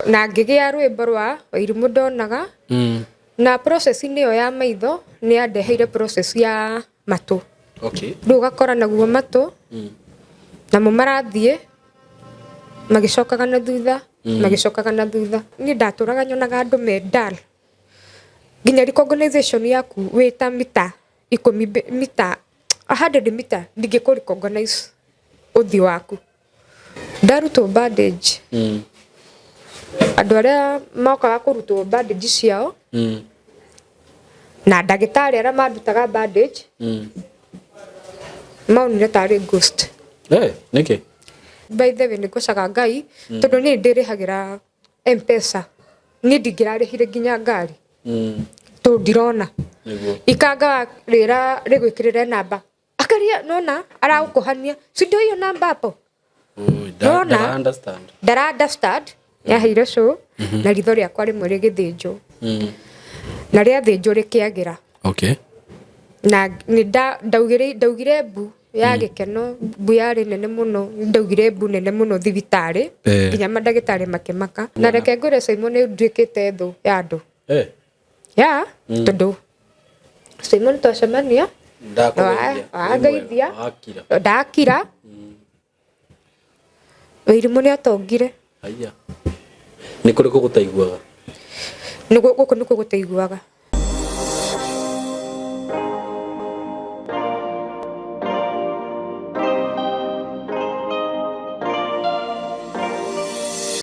Na ngĩgĩa rwĩmbo rwa Wairimũ ndonaga. Na process-inĩ ĩyo ya maitho nĩ yandeheire process ya matũ. Rĩu ũgakora naguo matũ namo marathiĩ magĩcokaga na thutha, magĩcokaga na thutha. Niĩ ndatũraga nyonaga andũ me dull. Nginya recognition yaku wĩ ta mita ikũmi, mita 100 mita ndingĩkũ recognize ũthiũ waku. Ndarutwo bandage, andũ arĩa mokaga kũrutwo bandage ciao na ndagĩtarĩ arĩa mandutaga bandage maonire tarĩ ghost. Eh, nĩkĩ? By the way, nĩ ngocaga Ngai tondũ niĩ ndĩrĩhagĩra M-Pesa, niĩ ndingĩrarĩhire nginya ngari tondũ ndirona. Nĩguo. Ikanga rĩra rĩgwĩkĩrĩre namba akaria nona aragũkũhania si ndio hiyo namba hapo. Oi, Nona? ndara understand. Ndara understand. Yaheire cũ na ritho rĩakwa rĩmwe rĩgĩthĩnjwo na rĩathĩnjwo rĩkĩagĩra. Na nĩ ndaugire mbu ya gĩkeno, mbu yarĩ nene mũno, nĩ ndaugire mbu nene mũno thibitarĩ nginya mandagĩtarĩ makĩmaka. Na reke ngwĩre Simon, nĩ nduĩkĩte thũ ya andũ. Ya tondũ Simon twacemania Ndakũgeithia. Wangeithia. Wakira. Ndakira. Wairimũ nĩ atongire. Haiya. Nĩ kũrĩ kũ gũtaiguaga? Nĩ gũkũ nĩkuo gũtaiguaga.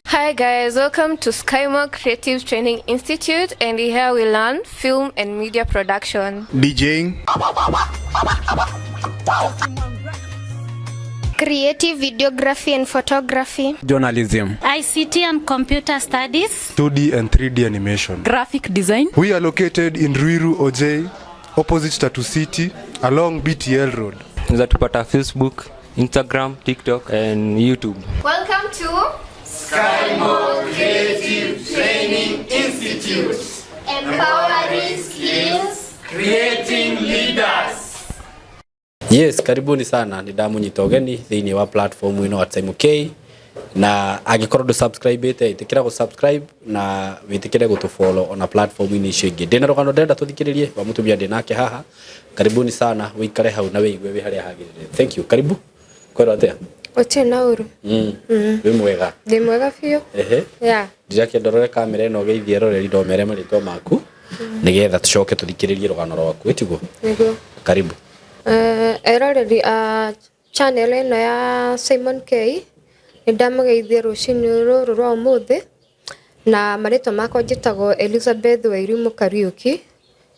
Hi guys, welcome to Skymore Creative Training Institute, and here we learn film and media production, DJing, creative videography and photography, journalism, ICT and computer studies, 2D and 3D animation, graphic design. We are located in Ruiru OJ, opposite Tatu City, along BTL Road. Unaweza tupata Facebook, Instagram, TikTok and YouTube. Welcome to Skymore Creative Training Institute. Empowering skills, creating leaders. Yes, karibuni sana, nĩ ndamunyita ũgeni thĩinĩ wa platform ĩno at Simon K, na angĩkorwo ndũ subscribe ĩte, ĩtĩkĩra gũ subscribe na wĩtĩkĩre gũtũ follow ona platform inĩ icio ingĩ. Ndĩna rũgano ndĩrenda tũthikĩrĩrie rwa mũtumia ndĩ nake haha. Karibuni sana, wĩikare hau na wĩigue wĩ harĩa hagĩrĩire. Thank you. Karibu. Kwĩrwo atĩa? Gũtirĩ na ũru. Wĩ mwega? Ndĩ mwega biũ. Yeah. Ndirakĩenda ũrore kamera ĩno ũgeithie eroreri na ũmere marĩtwa maku nĩgetha tũcoke tũthikĩrĩrie rũgano rwaku, ĩtiguo? Nĩguo. Karibu. Eroreri a channel ĩno ya Simon K, nĩ ndamũgeithia rũcinĩ rũrũ rwa ũmũthĩ, na marĩtwa makwa njĩtagwo Elizabeth Wairimu Kariũki,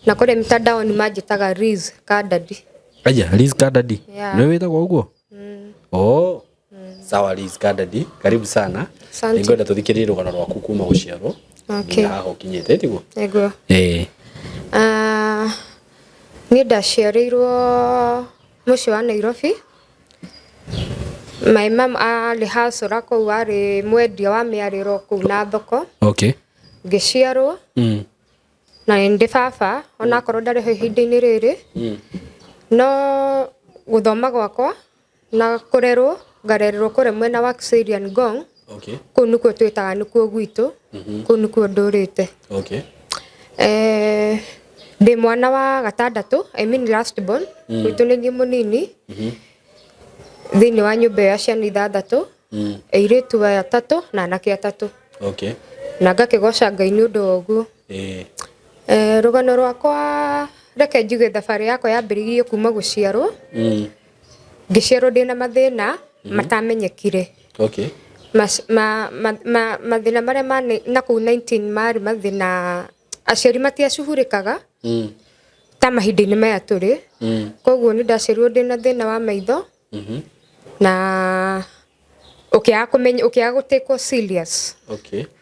na kũrĩa mitandao-inĩ manjĩtaga Liz Kandadi. Aya, Liz Kandadi. Yeah. Nĩwe wĩtagwo ũguo? Oh. Sawa Liz Kandadi, karibu sana. Asante. Nĩngwenda tũthikĩrĩrie rũgano rwaku kuma gũciarwo nginya haha ũkinyĩte, tiguo? Nĩguo. Niĩ ndaciarĩirwo mũciĩ wa Nairobi. My mum arĩ hustler kũu, arĩ mwendia wa mĩarĩro kũu na thoko. Ngĩciarwo na nĩ ndĩ baba onakorwo ndarĩ ho ihinda-inĩ rĩrĩ. No gũthoma gwakwa na kũrerwo, ngarererwo kũrĩa mwena wa Kiserian Ngong. Kũu nĩkuo twĩtaga nĩkuo gwitũ, kũu nĩkuo ndũrĩte. Ndĩ mwana wa gatandatũ, I mean last born, gwitũ nĩ niĩ mũnini. Thĩinĩ wa nyũmba ĩyo ya ciana ithathatũ, airĩtu atatũ na anake atatũ. Na ngakĩgoca Ngai nĩ ũndũ wa ũguo. Rũgano rwakwa, reke njuge thabarĩ yakwa yambĩrĩirie kuma gũciarwo. Ngĩciarwo ndĩna mathĩna matamenyekire. Mathĩna marĩa ma na kũu 19 marĩ mathĩna aciari matiacuhurĩkaga ta mahinda-inĩ maya tũrĩ. Koguo nĩ ndaciarirwo ndĩna thĩna wa maitho na ũkĩaga kũmenya, ũkĩaga gũtĩkwo serious.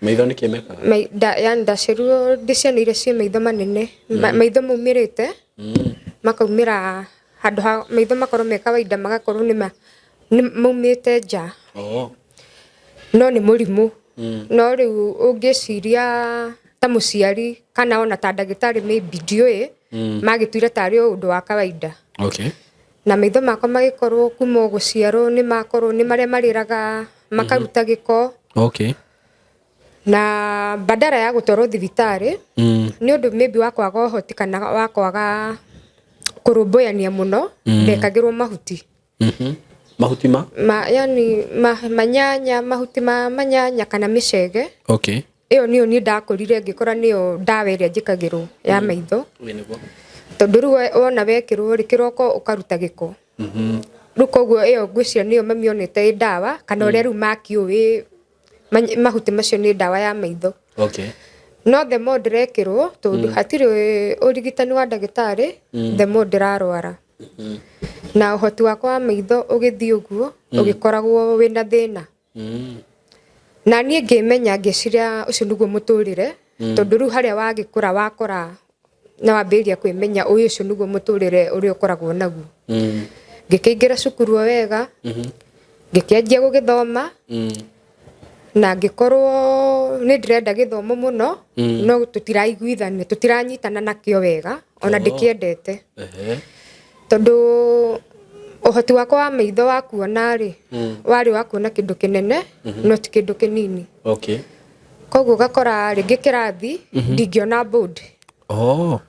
Maitho nĩ kĩ mekaga? Yani ndaciarirwo ndĩcianĩire ciĩ maitho manene, maitho maumĩrĩte, makaumĩra handũ ha maitho makorwo me kawaida, magakorwo nĩ maumĩte nja. No nĩ mũrimũ. No rĩu ũngĩciria ta mũciari kana ona ta ndagĩtarĩ maybe ndiũĩ, magĩtuire tarĩ o ũndũ wa kawaida. Na maitho makwa magĩkorwo kuma o gũciarwo nĩ makorwo nĩ marĩa marĩraga makaruta gĩko. Na badala ya gũtwarwo thibitarĩ nĩ ũndũ maybe wa kwaga ũhoti kana wa kwaga kũrũmbũyania mũno, ndekagĩrwo mahuti. Mahuti ma? Ma, yani manyanya, mahuti ma manyanya kana mĩcege. Ĩyo nĩyo niĩ ndakũrire ngĩkora nĩyo ndawa ĩrĩa njĩkagĩrwo ya maitho. Ĩ nĩguo. Tondũ rĩu wona wekĩrwo rĩ, kĩroko ũkaruta gĩko. Rĩu koguo ĩyo ngwĩciria nĩyo mami onete ĩ ndawa kana ũrĩa rĩu makĩũĩ mahuti macio nĩ ndawa ya maitho. No the more ndĩrekĩrwo, tondũ hatirĩ ũrigitani wa ndagĩtarĩ, the more ndĩrarwara. Na ũhoti wakwa wa maitho ũgĩthiĩ ũguo, ũgĩkoragwo wĩna thĩna. Na niĩ ngĩmenya ngĩciria ũcio nĩguo mũtũrĩre, tondũ rĩu harĩa wagĩkũra wakora na wambĩrĩria kwĩmenya ũyũ ũcio nĩguo mũtũrĩre ũrĩa ũkoragwo naguo. Ngĩkĩingĩra cukuru o wega, ngĩkĩanjia gũgĩthoma, na ngĩkorwo nĩ ndĩrenda gĩthomo mũno, no tũtiraiguithania, tũtiranyitana nakĩo wega, ona ndĩkĩendete. Tondũ ũhoti wakwa wa maitho wa kuona rĩ, warĩ wa kuona kĩndũ kĩnene, no ti kĩndũ kĩnini. Koguo ũgakora rĩngĩ kĩrathi ndingĩona board. Oh.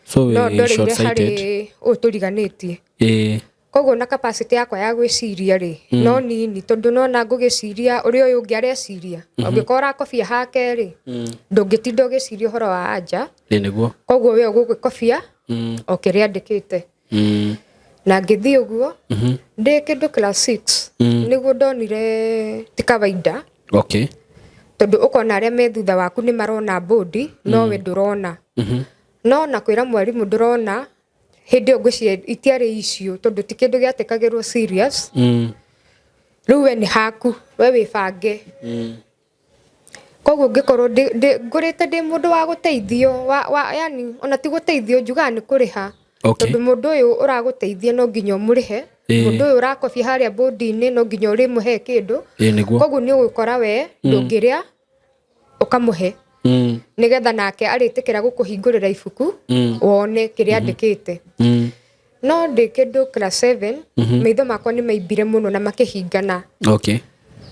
So No we ndoreire short-sighted. harĩ ũũ tũriganĩtie. Koguo na capacity yakwa ya gwĩciria rĩ, no nini, tondũ nona ngũgĩciria ũrĩa ũyũ ũngĩ areciria. Ũngĩkorwo ũrakobia hake rĩ, ndũngĩtinda ũgĩciria ũhoro wa anja. Ĩ nĩguo. Koguo we ũgũgĩkobia o kĩrĩa andĩkĩte. Na ngĩthiĩ ũguo, ndĩ kĩndũ class 6, nĩguo ndonire ti kawaida. Tondũ ũkona arĩa me thutha waku nĩ marona bodi, no we ndũrona. No na kwĩra mwarimũ ndũrona, hĩndĩ ĩyo ngwĩciria itiarĩ issue, tondũ ti kĩndũ gĩatĩkagĩrwo serious. Rĩu we nĩ haku, we wĩbange. Koguo ngĩkorwo ngũrĩte ndĩ mũndũ wa gũteithio, yani ona ti gũteithio, njugaga nĩ kũrĩha. Tondũ mũndũ ũyũ ũragũteithia no nginya ũmũrĩhe. Mũndũ ũyũ ũrakobia harĩa bodi-inĩ no nginya ũrĩmũhe kĩndũ. Ĩ nĩguo. Koguo nĩ ũgũkora we ndũngĩrĩa ũkamũhe. Nĩgetha nake arĩtĩkĩra gũkũhingũrĩra ibuku, wone kĩrĩa andĩkĩte. No ndĩ kĩndũ class 7, maitho makwa nĩ maimbire mũno na makĩhingana.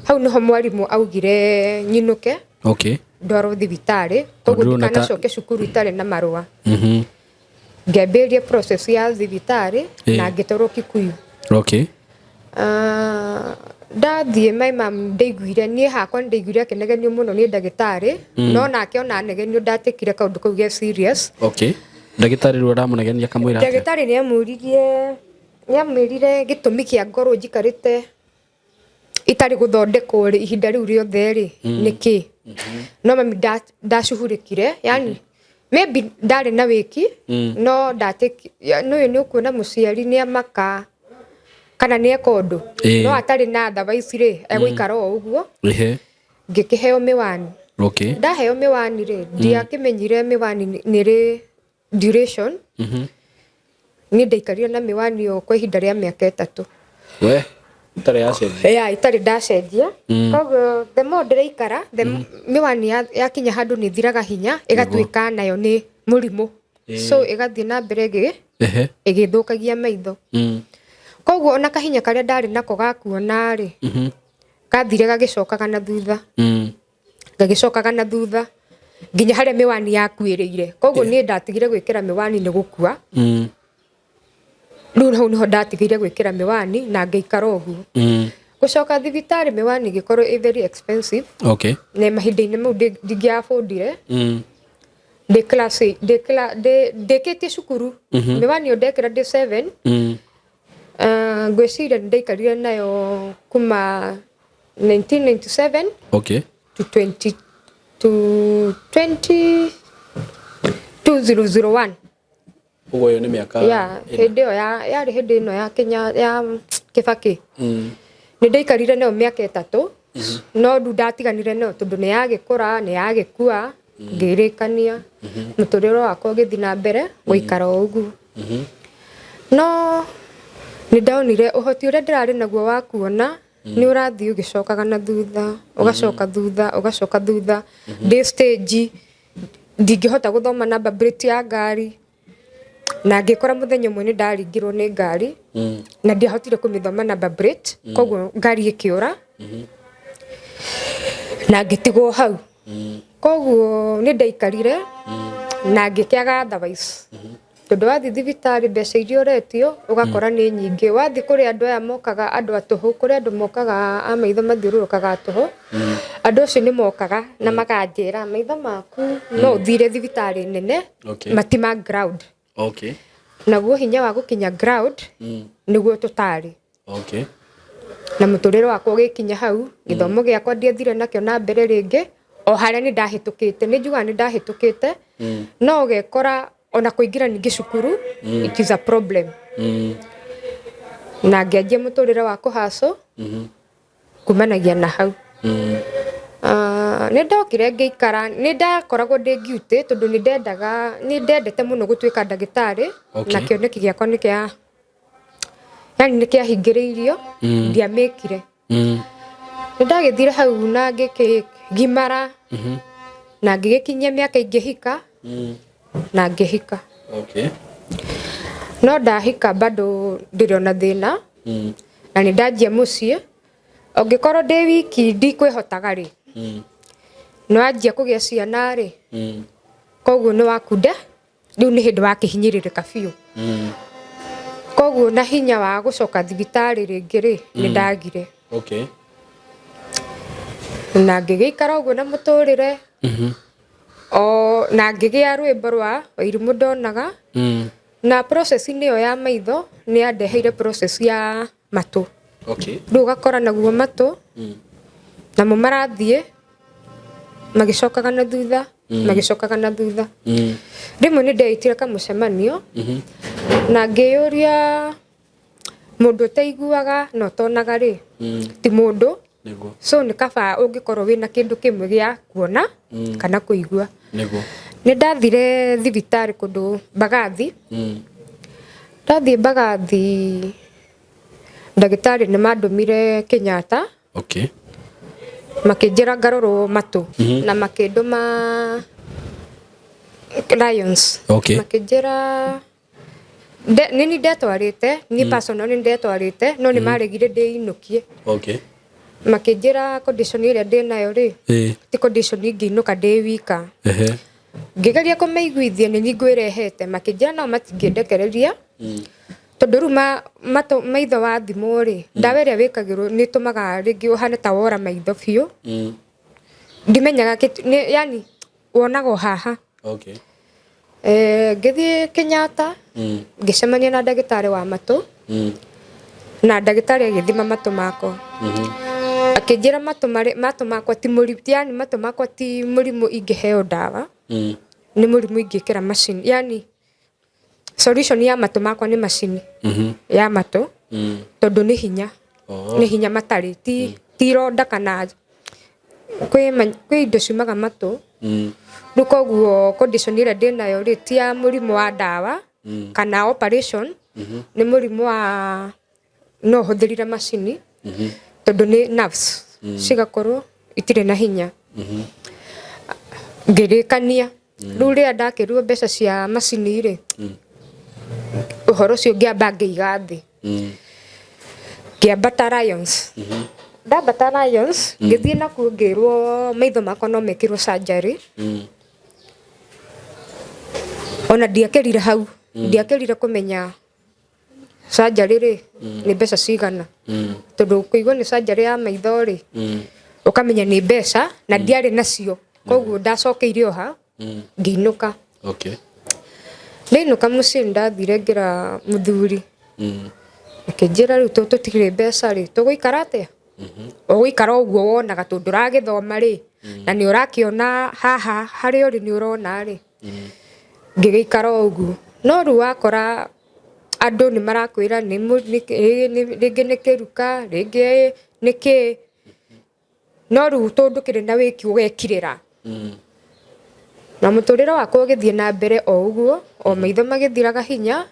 Hau nĩho mwarimũ augire nyinũke, ndwarwo thibitarĩ, koguo Tondũ ndũrona ta ndikanacoke cukuru itarĩ na marũa. Ngĩambĩrĩria process ya thibitarĩ na ngĩtwarwo Kikuyu. Ndathiĩ my mum ndaiguire, niĩ hakwa nĩ ndaiguire akĩnegenio mũno nĩ ndagĩtarĩ, no nake ona anegenio ndatĩkire kaũndũ kau ge serious. Ndagĩtarĩ rĩu aramũnegenia akamwĩra atĩa? Ndagĩtarĩ nĩ amũririe, nĩ amwĩrire gĩtũmi kĩa ngorwo njikarĩte itarĩ gũthondekwo rĩ, ihinda rĩu rĩothe rĩ, nĩ kĩ? No mami ndacuhurĩkire, yani maybe ndarĩ na wĩki, no no ũyũ nĩ ũkuona mũciari nĩ amaka kana nĩ eka ũndũ. No atarĩ na otherwise rĩ, egũikara o ũguo. Ngĩkĩheo mĩwani. Ndaheo mĩwani rĩ, ndiakĩmenyire mĩwani nĩ rĩ duration. Niĩ ndaikarire na mĩwani ĩyo kwa ihinda rĩa mĩaka 3. We, itarĩ yacenjia. Yeah, itarĩ ndacenjia. Koguo the more ndĩraikara, the mĩwani yakinya handũ nĩ ĩthiraga hinya, ĩgatuĩka nayo nĩ mũrimũ. So ĩgathiĩ na mbere ĩgĩthũkagia maitho. Koguo ona kahinya karĩa ndarĩ nako ga kuona rĩ, gathire gagĩcokaga na thutha. Gagĩcokaga na thutha nginya harĩa mĩwani yakuĩrĩire. Koguo niĩ ndatigire gwĩkĩra mĩwani nĩ gũkua. Rĩu hau nĩho ndatigire gwĩkĩra mĩwani na ngĩikara ũguo. Gũcoka thibitarĩ mĩwani ĩgĩkorwo ĩ very expensive. Na mahinda-inĩ mau ndingĩabundire. Ndĩ class eight, ndĩ ndĩkĩtie cukuru. Mĩwani ĩyo ndekĩra ndĩ 7. Ngwĩciria nĩ ndaikarire nayo kuma 1997 to twenty, to twenty, two zero zero one. Ũguo ĩyo nĩ mĩaka Yeah, ĩna. hĩndĩ ĩyo yarĩ hĩndĩ ĩno ya Kenya, ya Kibaki. Nĩ ndaikarire nayo mĩaka 3, no rĩu ndatiganire nayo tondũ nĩ yagĩkũra, nĩ yagĩkua, ngĩrĩkania. Mũtũrĩre wakwa ũgĩthiĩ na mbere gũikara o ũguo. No nĩ ndonire ũhoti ũrĩa ndĩrarĩ naguo wa kuona nĩ ũrathiĩ ũgĩcokaga na thutha, ũgacoka thutha, ũgacoka thutha. Ndĩ stage ndingĩhota gũthoma number plate ya ngari, na ngĩkora mũthenya ũmwe nĩ ndaringirwo nĩ ngari, na ndiahotire kũmĩthoma number plate, koguo ngari ĩkĩũra, na ngĩtigwo hau. Koguo nĩ ndaikarire na ngĩkĩaga otherwise, tondũ wathiĩ thibitarĩ mbeca iria ũretio ũgakora nĩ nyingĩ. Wathiĩ kũrĩ andũ aya mokaga, andũ a tũhũ, kũrĩ andũ mokaga a maitho mathiũrũrũkaga a tũhũ. Andũ acio nĩ mokaga na makanjĩra maitho maku no ũthire thibitarĩ nene, matima ground. Naguo hinya wa gũkinya ground nĩguo tũtarĩ. Na mũtũrĩre wakwa ũgĩkinya hau. Gĩthomo gĩakwa ndiathire nakĩo na mbere rĩngĩ, o harĩa nĩ ndahĩtũkĩte, nĩ njugaga nĩ ndahĩtũkĩte, no ũgekora ona kũingĩra ningĩ cukuru it is a problem. Na ngĩanjia mũtũrĩre wa kũhacũ kumanagia na hau. Ah, nĩ ndokire ngĩikara, nĩ ndakoragwo ndĩ guilty tondũ nĩ ndendaga, nĩ ndendete mũno gũtuĩka ndagĩtarĩ. Na kĩoneki gĩakwa nĩ kĩa, yani nĩ kĩahingĩrĩirio, ndiamĩkire. Nĩ ndagĩthire hau na ngĩkĩgimara na ngĩgĩkinyia mĩaka ingĩhika na ngĩhika. No ndahika bado ndĩrĩ ona thĩna na nĩ ndanjia mũciĩ. Ũngĩkorwo ndĩ wiki ndikwĩhotaga rĩ, nĩ wanjia kũgĩa ciana rĩ, koguo nĩ wakunda rĩu nĩ hĩndĩ wakĩhinyĩrĩrĩka biũ. Koguo na hinya wa gũcoka thibitarĩ rĩngĩ rĩ, nĩ ndagire. Na ngĩgĩikara ũguo na mũtũrĩre o na ngĩgĩa rwĩmbo rwa Wairimũ ndonaga. Na process-inĩ ĩyo ya maitho nĩ yandeheire process ya matũ. Rĩu ũgakora naguo matũ namo marathiĩ magĩcokaga na thutha, magĩcokaga na thutha. Rĩmwe nĩ ndeitire kamũcemanio na ngĩyũria, mũndũ ũtaiguaga na ũtonaga rĩ, ti mũndũ. So nĩ kaba ũngĩkorwo wĩna kĩndũ kĩmwe gĩa kuona kana kũigua. Nĩ ndathire thibitarĩ kũndũ Mbagathi. Ndathiĩ Mbagathi, ndagĩtarĩ nĩ mandũmire Kenyatta. Makĩnjĩra ngarorwo matũ na makĩndũma Lions. Makĩnjĩra nĩ ni ndetwarĩte niĩ personal, nĩ ndetwarĩte, no nĩ maregire ndĩinũkie. Makĩnjĩra condition ĩrĩa ndĩnayo rĩ, ti condition ingĩinũka ndĩ wika. Ngĩgeria kũmaiguithia nĩ niĩ ngwĩrehete, makĩnjĩra nao matingĩndekereria tondũ rĩu matũ maitho wathimwo rĩ, ndawa ĩrĩa wĩkagĩrwo nĩ ĩtũmaga rĩngĩ ũhane ta wora maitho biũ. Ndimenyaga yani wonaga o haha. Ngĩthiĩ Kenyatta, ngĩcemania na ndagĩtarĩ wa matũ na ndagĩtarĩ agĩthima matũ makwa, akĩnjĩra matũ matũ makwa ti mũrimũ, yani matũ makwa ti mũrimũ ingĩheo ndawa, nĩ mũrimũ ingĩkĩra macini, yani solution ya matũ makwa nĩ macini ya matũ tondũ nĩ hinya. Nĩ hinya matarĩ, ti ironda kana kwĩ indo ciumaga matũ. Rĩu koguo condition ĩrĩa ndĩnayo rĩ, ti ya mũrimũ wa ndawa kana operation, nĩ mũrimũ wa no hũthĩrire macini tondũ nĩ nerves cigakorwo itirĩ na hinya. Ngĩrĩkania rĩu rĩrĩa ndakĩrwo mbeca cia macini rĩ, ũhoro ũcio ngĩamba ngĩiga thĩ. Ngĩambata Lions. Ndambata Lions, ngĩthiĩ nakuo ngĩrwo maitho makwa no mekĩrwo surgery. Ona ndiakĩrire hau, ndiakĩrire kũmenya surgery rĩ nĩ mbeca cigana, tondũ kũigua nĩ surgery ya maitho rĩ, ũkamenya nĩ mbeca na ndiarĩ nacio. Koguo ndacokeire o ha ngĩinũka. Ndainũka mũciĩ nĩ ndathire ngĩra mũthuri, akĩnjĩra rĩu tũtirĩ mbeca rĩ, tũgũikara atĩa? Ũgũikara ũguo wonaga tondũ ndũragĩthoma rĩ, na nĩ ũrakĩona haha harĩa ũrĩ nĩ ũrona rĩ. Ngĩgĩikara o ũguo, no rĩu wakora andũ nĩ marakwĩra rĩngĩ nĩ kĩruka, rĩngĩ nĩ kĩ, no rĩu tondũ ndũkĩrĩ na wĩki ũgekirĩra. Na mũtũrĩre wakwa ũgĩthiĩ na mbere o ũguo, o maitho magĩthiraga hinya,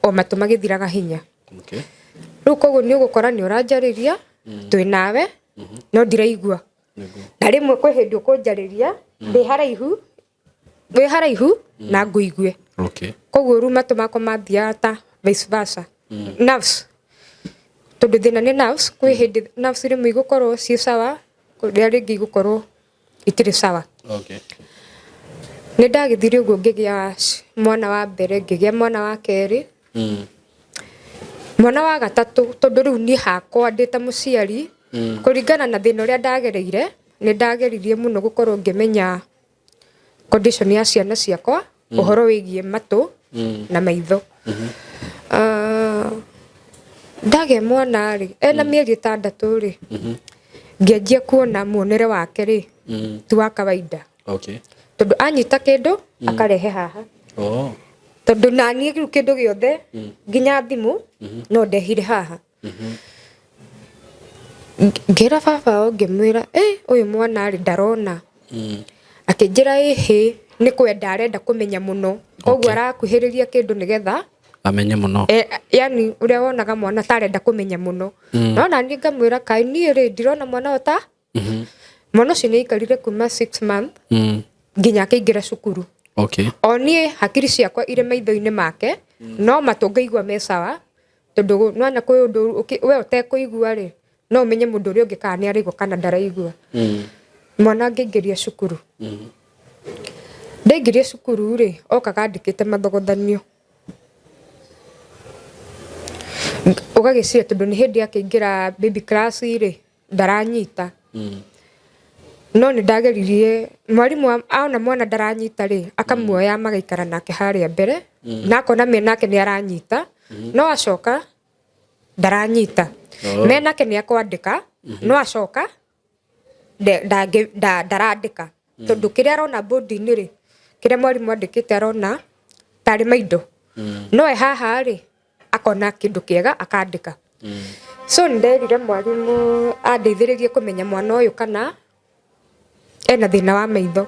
o matũ magĩthiraga hinya. Rĩu koguo nĩ ũgũkora nĩ ũranjarĩria twĩ nawe no ndiraigua. Na rĩmwe kwĩ hĩndĩ ũkũnjarĩria ndĩ haraihu, wĩ haraihu na ngũigue. Koguo rĩu matũ makwa mathiaga ta vice versa. Nerves, tondũ thĩna nĩ nerves, kwĩ hĩndĩ nerves rĩmwe igũkorwo ciĩ sawa, rĩrĩa rĩngĩ igũkorwo Itirĩ sawa. Nĩ ndagĩthire ũguo, ngĩgĩa mwana wa mbere, ngĩgĩa mwana wa kerĩ, mwana wa gatatũ, tondũ rĩu niĩ hakwa ndĩ ta mũciari, kũringana na thĩna ũrĩa ndagereire, nĩ ndageririe mũno gũkorwo ngĩmenya condition ya ciana ciakwa, ũhoro wĩgiĩ matũ na maitho. Ah, ndagĩa mwana rĩ, ena mĩeri 6 rĩ, ngĩanjia kuona muonere wake rĩ ti wa kawaida, tondũ anyita kĩndũ akarehe haha. Tondũ naniĩ rĩu kĩndũ gĩothe, nginya thimũ no ndehire haha. Ngĩra baba wao, ngĩmwĩra, "Ĩ ũyũ mwana rĩ, ndarona." Akĩnjĩra ĩhĩ, nĩ kwenda arenda kũmenya mũno, koguo arakuhĩrĩria kĩndũ nĩgetha amenye mũno. E, yani ũrĩa wonaga mwana ta arenda kũmenya mũno. No naniĩ ngamwĩra, kaĩ niĩ rĩ, ndirona mwana ũyũ ta mwana ũcio. Nĩ aikarire kuma 6 month nginya akĩingĩra cukuru. O niĩ hakiri ciakwa irĩ maitho-inĩ make, no matũ ngaigua me sawa, tondũ nwana kwĩ ũndũ we ũtekũigua rĩ, no ũmenye mũndũ ũrĩa ũngĩ kana nĩ araigua kana ndaraigua. Mwana ngĩingĩria cukuru, ndaingĩria cukuru rĩ, okaga andĩkĩte mathogothanio. Ũgagĩciria tondũ nĩ hĩndĩ akĩingĩra baby class rĩ, ndaranyita. No nĩ ndageririe, mwarimũ ona mwana ndaranyita rĩ, akamuoya magaikara nake harĩa mbere, na akona me nake nĩ aranyita, no acoka ndaranyita. Me nake nĩ akwandĩka, no acoka ndarandĩka, tondũ kĩrĩa arona bodi-inĩ rĩ, kĩrĩa mwarimũ andĩkĩte, arona tarĩ maindo, no e haha rĩ, akona kĩndũ kĩega akandĩka. So nĩ nderire mwarimũ andeithĩrĩrie kũmenya mwana ũyũ kana ena thĩna wa maitho,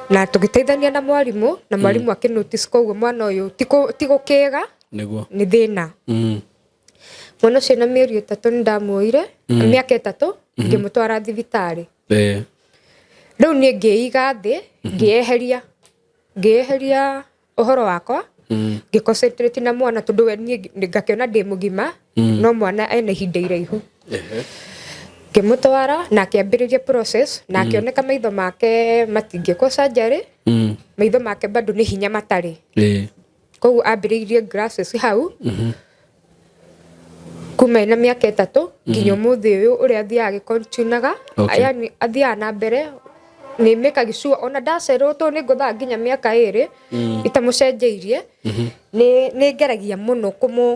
na tũgĩteithania na mwarimũ, na mwarimũ akĩ notice koguo mwana ũyũ ti gũkĩga, nĩ thĩna. Mwana ũcio na mĩeri 3 nĩ ndamuoire, mĩaka 3, ngĩmũtwara thibitarĩ. Rĩu niĩ ngĩiga thĩ, ngĩyeheria ũhoro wakwa, ngĩ concentrate na mwana, tondũ we niĩ ngakĩona ndĩ mũgima, no mwana ena ihinda iraihu. Ngĩmũtwara na akĩambĩrĩria process, na akĩoneka maitho make matingĩkwo surgery. Maitho make bado nĩ hinya matarĩ. Koguo ambĩrĩirie glasses hau kuma ena mĩaka 3 nginya ũmũthĩ ũyũ ũrĩa athiaga agĩkontiunaga. Yani athiaga na mbere, nĩ mĩkagi sure ona ndacererwo, tondũ nĩ ngũthaa nginya mĩaka 2 itamũcenjeirie, nĩ ngeragia mũno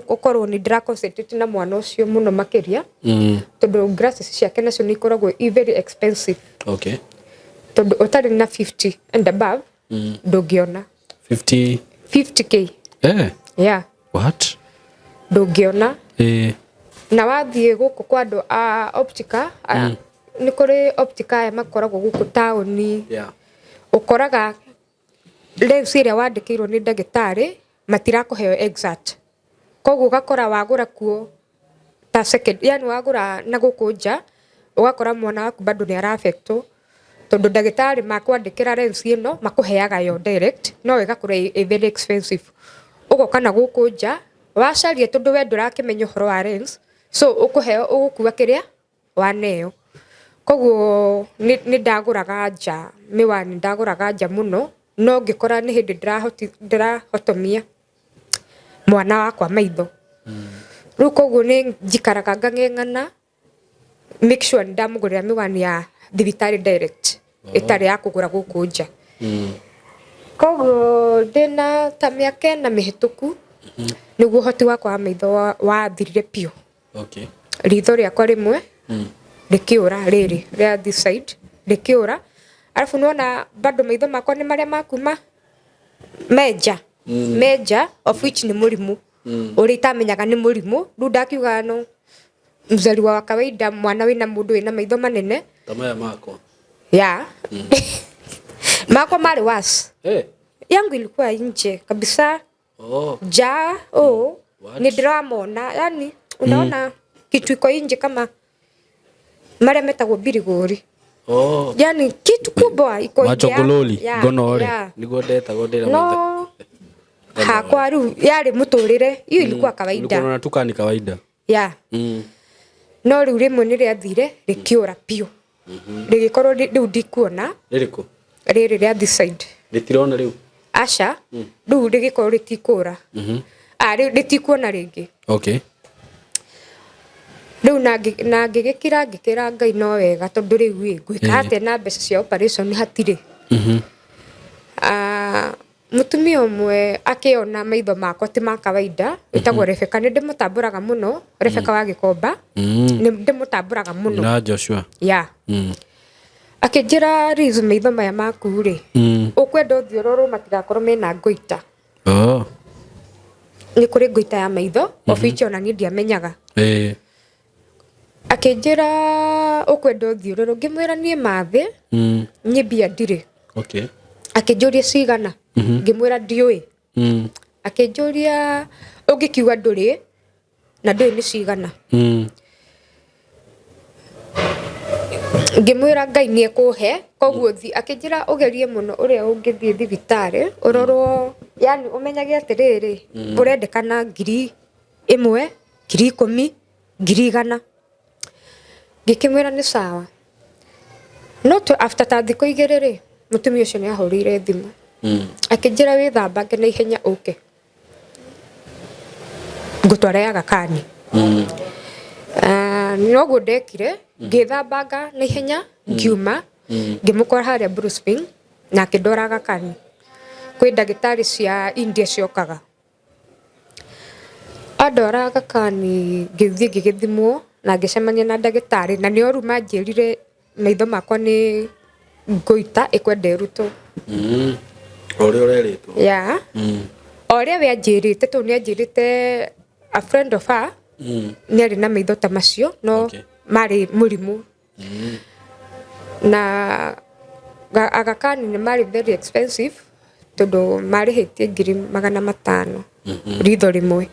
gũkorwo nĩ ndĩra concentrate na mwana ũcio mũno makĩria, tondũ glasses ciake nacio nĩ ikoragwo i very expensive. Tondũ ũtarĩ na 50 and above ndũngĩona. 50? 50K. Yeah. What? Ndũngĩona. Na wathiĩ gũkũ kwa andũ a optica, nĩ kũrĩ optica aya makoragwo gũkũ taũni, ũkoraga lens ĩrĩa wandĩkĩirwo nĩ ndagĩtarĩ matirakũheo exact. Koguo ũgakora wagũra kuo ta second, yani wagũra na gũkũ nja, ũgakora mwana waku bado nĩ ara-affectwo, tondũ ndagĩtarĩ makwandĩkĩra lens ĩno makũheaga yo direct, no ĩgakorwo ĩ very expensive. Ũgoka na gũkũ nja wacaria, tondũ we ndũrakĩmenya ũhoro wa lens, so ũkũheo, ũgũkua kĩrĩa waneo. Koguo nĩ ndagũraga nja mĩwani, ndagũraga nja mũno, no ngĩkora nĩ hĩndĩ ndĩrahotomia mwana wakwa maitho rĩu. Koguo nĩ njikaraga ngang'eng'ana make sure nĩ ndamũgũrĩra mĩwani ya thibitarĩ direct, ĩtarĩ ya kũgũra gũkũ nja. Koguo ndĩna ta mĩaka 4 mĩhĩtũku nĩguo ũhoti wakwa wa maitho wathirire biũ. Ritho rĩakwa rĩmwe rĩkĩũra, rĩrĩ rĩa this side rĩkĩũra. Arabu nĩwona bado maitho makwa nĩ marĩa makuma menja menja, of which nĩ mũrimũ ũrĩa itamenyaga nĩ mũrimũ. Rĩu ndakiuga no mzaliwa wa kawaida, mwana wĩna mũndũ wĩna maitho manene. Ta maya makwa. Ya makwa marĩ was yangu ilikuwa nje kabisa. Ja, oh. What? Ni ndĩramona, yani unaona kitu iko nje kama marĩa metagwo birigori. Yani kitu kubwa iko nje. Machogololi. Gonore. Niguo ndetagwo ndĩra maitho. No hakwa rĩu yarĩ mũtũrĩre, hiyo ilikuwa kawaida. Ulikuwa unaona tu kaa ni kawaida. Ya. No rĩu rĩmwe nĩ rĩathire rĩkĩũra biũ. Rĩgĩkorwo rĩu ndikuona. Rĩrĩkũ? Rĩrĩ rĩa this side. Rĩtirona rĩu? Aca, rĩu rĩgĩkorwo rĩtikũra. Ah, rĩu rĩtikuona rĩngĩ. Okay. Rĩu na ngĩgĩkira, ngĩkĩra Ngai no wega, tondũ rĩu ĩ ngwĩka atĩa na mbeca cia operation hatirĩ. Ah, mũtumia ũmwe akĩona maitho makwa ti ma kawaida, wĩtagwo Rebecca, nĩ ndĩmũtambũraga mũno, Rebecca wa Gĩkomba. Nĩ ndĩmũtambũraga mũno. Na Joshua. Ya. Akĩnjĩra, "Liz, maitho maya maku rĩ, ũkwenda ũthiĩ ũrorwo matigakorwo mena ngoita." Oh. Nĩ kũrĩ ngoita ya maitho, of which ona niĩ ndiamenyaga. Akĩnjĩra, "Ũkwenda ũthiĩ ũrorwo." Ngĩmwĩra, "Niĩ mathĩ, niĩ mbia ndirĩ." Akĩnjũria, "Cigana?" Ngĩmwĩra, "Ndiũĩ." Akĩnjũria, "Ũngĩkiuga ndũrĩ na ndũĩ nĩ cigana?" Ngĩmwĩra, "Ngai nĩ ekũhe, koguo thi." Akĩnjĩra, "Ũgerie mũno ũrĩa ũngĩthiĩ thibitarĩ ũrorwo, yani ũmenyage atĩrĩrĩ, ũrendekana 1000, 10,000, 100,000." Ngĩkĩmwĩra nĩ sawa. No after ta thikũ 2 rĩ, mũtumia ũcio nĩ ahũrĩire thimũ, akĩnjĩra, "Wĩthambange na ihenya ũke ngũtwara ya Gakani." Ah, noguo ndekire, ngĩthambanga na ihenya, ngiuma, ngĩmũkora harĩa Blue Spring na akĩndwara Gakani kwĩ ndagĩtarĩ cia India ciokaga. Andwara Gakani, ngĩthiĩ ngĩgĩthimwo na ngĩcemania na ndagĩtarĩ, na nĩo rĩu manjĩrire maitho makwa nĩ ngoita ĩkwenda ĩrutwo. O ũrĩa ũrerĩtwo. Ya, o ũrĩa we anjĩrĩte, tondũ nĩ anjĩrĩte a friend of her nĩ arĩ na maitho ta macio, no marĩ mũrimũ. Na Aga Khan nĩ marĩ very expensive, tondũ marĩhĩtie 500,000 ritho rĩmwe.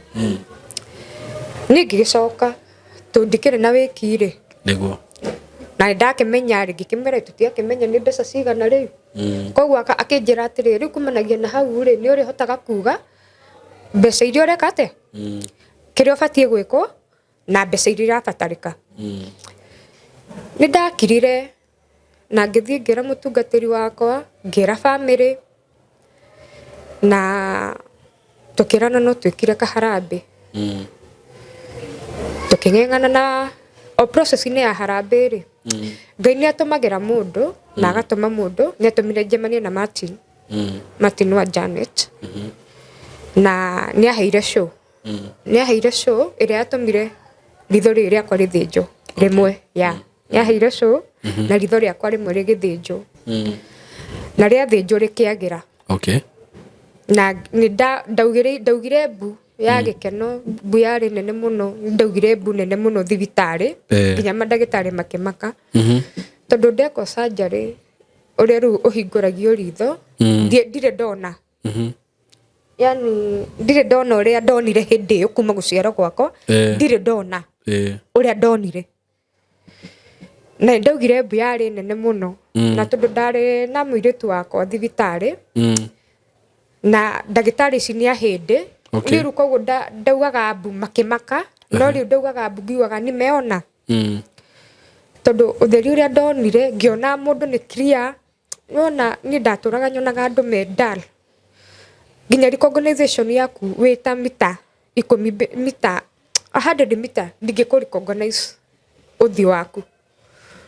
Niĩ ngĩgĩcoka, tondũ ndikĩrĩ na wĩki rĩ, na nĩ ndakĩmenya rĩ, ngĩkĩmwĩra tũtiakĩmenya nĩ mbeca cigana rĩu. Koguo akĩnjĩra atĩrĩrĩ, rĩu kumanagia na hau rĩ, nĩ ũrĩhotaga kuga mbeca iria ũreka atĩa, kĩrĩa ũbatiĩ gwĩkwo na mbeca iria irabatarĩka. Nĩ ndakirire na ngĩthiĩ ngĩra mũtungatĩri wakwa, ngĩra bamĩrĩ, na tũkĩrana no twĩkire kaharambĩ. Tũkĩng'eng'ana na o process-inĩ ya harambĩ rĩ, Ngai nĩ atũmagĩra mũndũ na agatũma mũndũ, nĩ atũmire njemanie na Martin, Martin wa Janet, na nĩ aheire show, nĩ aheire show ĩrĩa yatũmire ritho rĩrĩ rĩakwa rĩthĩnjwo rĩmwe. Ya, nĩ aheire show na ritho rĩakwa rĩmwe rĩgĩthĩnjwo, na rĩathĩnjwo rĩkĩagĩra. Na nĩ ndaugire mbu ya gĩkeno, mbu yarĩ nene mũno. Nĩ ndaugire mbu nene mũno thibitarĩ, nginya mandagĩtarĩ makĩmaka, tondũ ndekwo surgery ũrĩa rĩu ũhingũragio ritho, ndirĩ ndona, yani ndirĩ ndona ũrĩa ndonire hĩndĩ ĩyo kuma gũciarwo gwakwa. Ndirĩ ndona ũrĩa ndonire, na ndaugire mbu yarĩ nene mũno. Na tondũ ndarĩ na mũirĩtu wakwa thibitarĩ, na ndagĩtarĩ ici nĩ ahĩndĩ, rĩu koguo ndaugaga mbu makĩmaka, no rĩu ndaugaga mbu ngiugaga nimeona, tondũ ũtheri ũrĩa ndonire, ngĩona mũndũ nĩ clear. Wona niĩ ndatũraga nyonaga andũ me dull, nginya recognition yaku wĩ ta mita 10, mita 100 mita ndingĩkũ recognize ũthiũ waku.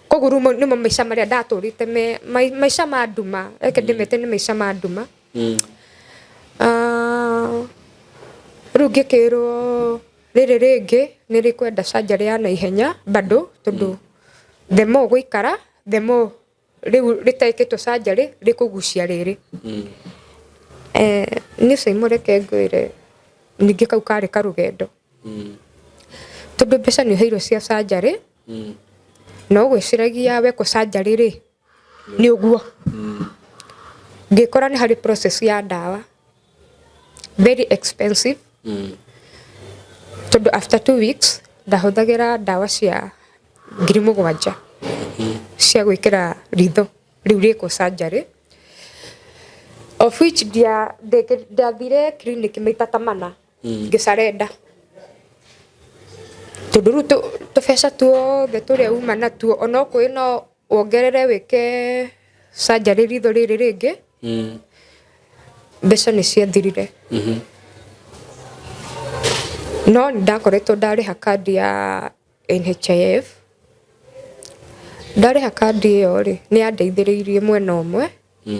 Koguo rĩu nĩmo maica marĩa ndatũrĩte, me maica ma nduma, reke ndĩmete nĩ maica ma nduma. Ah, rĩu ngĩkĩrwo rĩrĩ rĩngĩ nĩ rĩkwenda surgery ya naihenya bado, tondũ the more gũikara, the more rĩu rĩtekĩtwo surgery rĩkũgucia rĩrĩ. Niĩ Caimo, reke ngwĩre, ningĩ kau karĩ karũgendo, tondũ mbeca nĩ ũheirwo cia surgery, no gwĩciragia wekwo surgery rĩ, nĩ ũguo. Ngĩkora nĩ harĩ process ya ndawa very expensive, tondũ after 2 weeks ndahũthagĩra ndawa cia 7,000 cia gwĩkĩra ritho rĩu rĩkwo surgery, of which ndathire clinic maita ta mana ngĩcarenda, tondũ rĩu tũbeca tuothe tũrĩa uma natuo onokwĩ no Wongerere wĩke surgery ritho rĩrĩ rĩngĩ. Mbeca nĩ ciathirire. No nĩ ndakoretwo ndarĩha kandi ya NHIF. Ndarĩha kandi ĩyo rĩ, nĩ yandeithĩrĩirie mwena ũmwe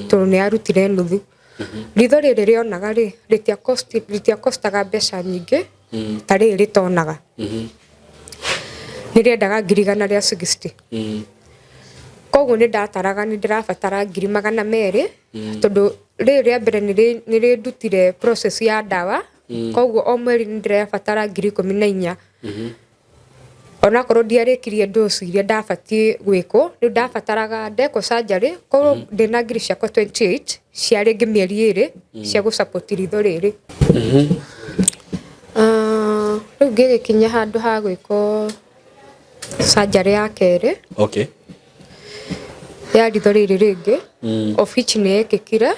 tondũ nĩ yarutire nuthu. Ritho rĩrĩ rĩonaga rĩ, rĩtiakostaga mbeca nyingĩ ta rĩrĩ rĩtonaga. Nĩ rĩendaga 160,000. Koguo nĩ ndataraga nĩ ndĩrabatara 200,000 tondũ rĩrĩ rĩa mbere nĩ rĩndutire process ya ndawa. Koguo o mweri nĩ ndĩrabatara 14,000. Onakorwo ndiarĩkirie dose iria ndabatiĩ gwĩkwo, rĩu ndabataraga ndekwo surgery, korwo ndĩna ngiri ciakwa 28 cia rĩngĩ mĩeri 2 cia gũ support ritho rĩrĩ. Rĩu ngĩgĩkinya handũ ha gwĩkwo surgery ya kerĩ. Okay. Ya ritho rĩrĩ rĩngĩ, of which nĩ yekĩkire.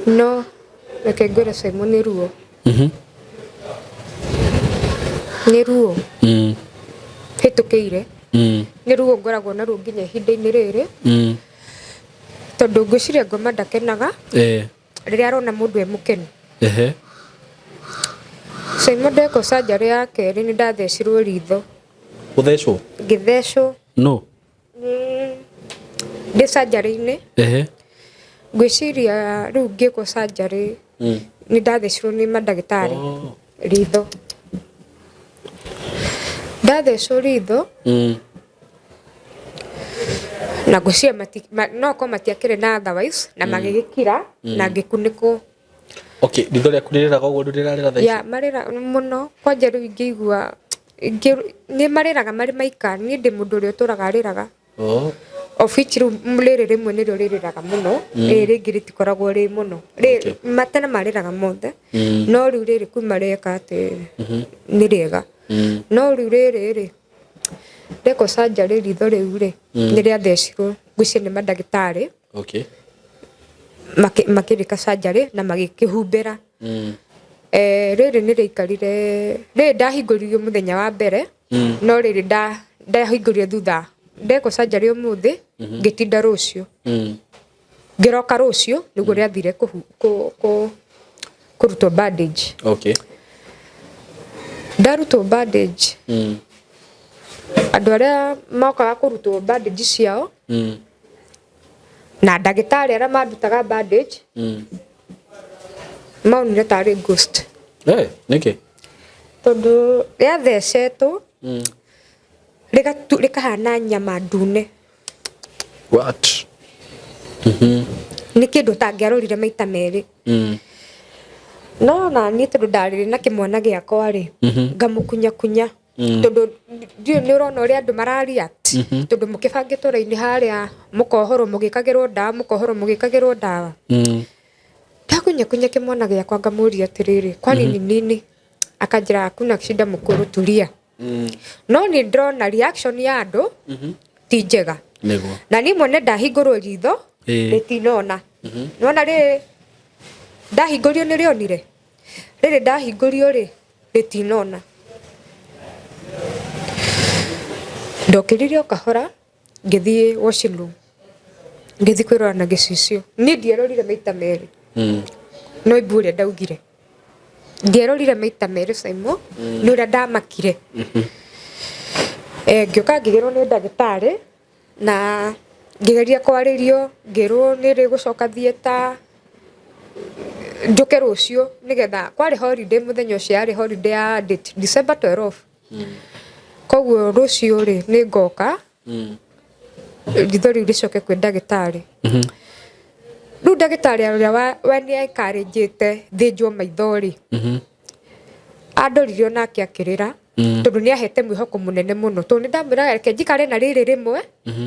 No reke ngwĩre Simon, nĩ ruo. Nĩ ruo hĩtũkĩire. Nĩ ruo ngoragwo naruo nginya ihinda-inĩ rĩrĩ. Tondũ ngwĩciria ngoma ndakenaga rĩrĩa arona mũndũ e mũkenu. Simon, ndekwo surgery ya kerĩ nĩ ndathecirwo ritho. Gũthecwo? Ngĩthecwo. No. Ndĩ surgery-inĩ. Ngwĩciria rĩu ngĩkwo surgery nĩ ndathecirwo nĩ mandagĩtarĩ ritho. Ndathecwo ritho na ngwĩciria no korwo matiakĩrĩ na otherwise na magĩgĩkira na ngĩkunĩkwo. Okay, ritho rĩaku rĩrĩraga ũguo rĩrarĩra thaa ici? Ya, marĩra mũno kwanja rĩu ingĩigua nĩ marĩraga marĩ maika. Niĩ ndĩ mũndũ ũrĩa ũtũraga arĩraga. Of which rĩu rĩrĩ rĩmwe nĩrĩo rĩrĩraga mũno, rĩrĩ rĩngĩ rĩtikoragwo rĩ mũno. Matene marĩraga mothe, no rĩu rĩrĩ kuma rĩeka atĩ nĩ rĩega. No rĩu rĩrĩ rĩ, ndekwo surgery ritho rĩu rĩ, nĩ rĩathecirwo ngwĩciria nĩ mandagĩtarĩ. Okay. Makĩrĩka surgery na magĩkĩhumbĩra. Rĩrĩ nĩ rĩaikarire, rĩrĩ ndahingũririo mũthenya wa mbere, no rĩrĩ ndahingũrire thutha. Ndekwo surgery ũmũthĩ, ngĩtinda rũciũ. Ngĩroka rũciũ nĩguo rĩathire kũrutwo bandage. Okay. Ndarutwo bandage, andũ arĩa mokaga kũrutwo bandage ciao na ndagĩtarĩ arĩa mandutaga bandage maonire tarĩ ghost. Eh, nĩkĩ? Tondũ rĩathecetwo rĩkahana nyama ndune. What? Nĩ kĩndũ ũtangĩarorire maita merĩ. No na niĩ tondũ ndarĩrĩ na kĩmwana gĩakwa rĩ, ngamũkunyakunya. Tondũ ndiũĩ nĩ ũrona ũrĩa andũ mara react. Tondũ mũkĩbangĩtwo raini harĩa mũkohorwo mũgĩkagĩrwo ndawa, mũkohorwo mũgĩkagĩrwo ndawa. Ndakunyakunya kĩmwana gĩakwa ngamũria atĩrĩrĩ, kwani ni nini? Akanjĩra hakuna shida mũkũrũ, tulia. No nĩ ndĩrona reaction ya andũ ti njega. Nĩguo. Na niĩ mwene ndahingũrwo ritho rĩtinona. Nĩwona rĩrĩ ndahingũrio nĩ rĩonire, rĩrĩ ndahingũrio rĩ rĩtinona. Ndokĩrire o kahora ngĩthiĩ washing room, ngĩthiĩ kwĩrora na gĩcicio. Niĩ ndierorire maita merĩ. No imbu ũrĩa ndaugire. Ndierorire maita merĩ Simon, nĩ ũrĩa ndamakire. Ngĩũka ngĩgĩrwo nĩ ndagĩtarĩ na ngĩgeria kwarĩrio ngĩrwo nĩ rĩgũcoka theatre njũke rũciũ nĩgetha kwarĩ holiday mũthenya ũcio yarĩ holiday ya date December 12. Koguo rũciũ rĩ nĩ ngoka ritho rĩu rĩcoke kwĩ ndagĩtarĩ. Rĩu ndagĩtarĩ ũrĩa we nĩ encourage thĩnjwo maitho rĩ, andorire onake akĩrĩra tondũ nĩ ahete mwĩhoko mũnene mũno, tondũ nĩ ndamwĩraga reke njikare na rĩrĩ rĩmwe,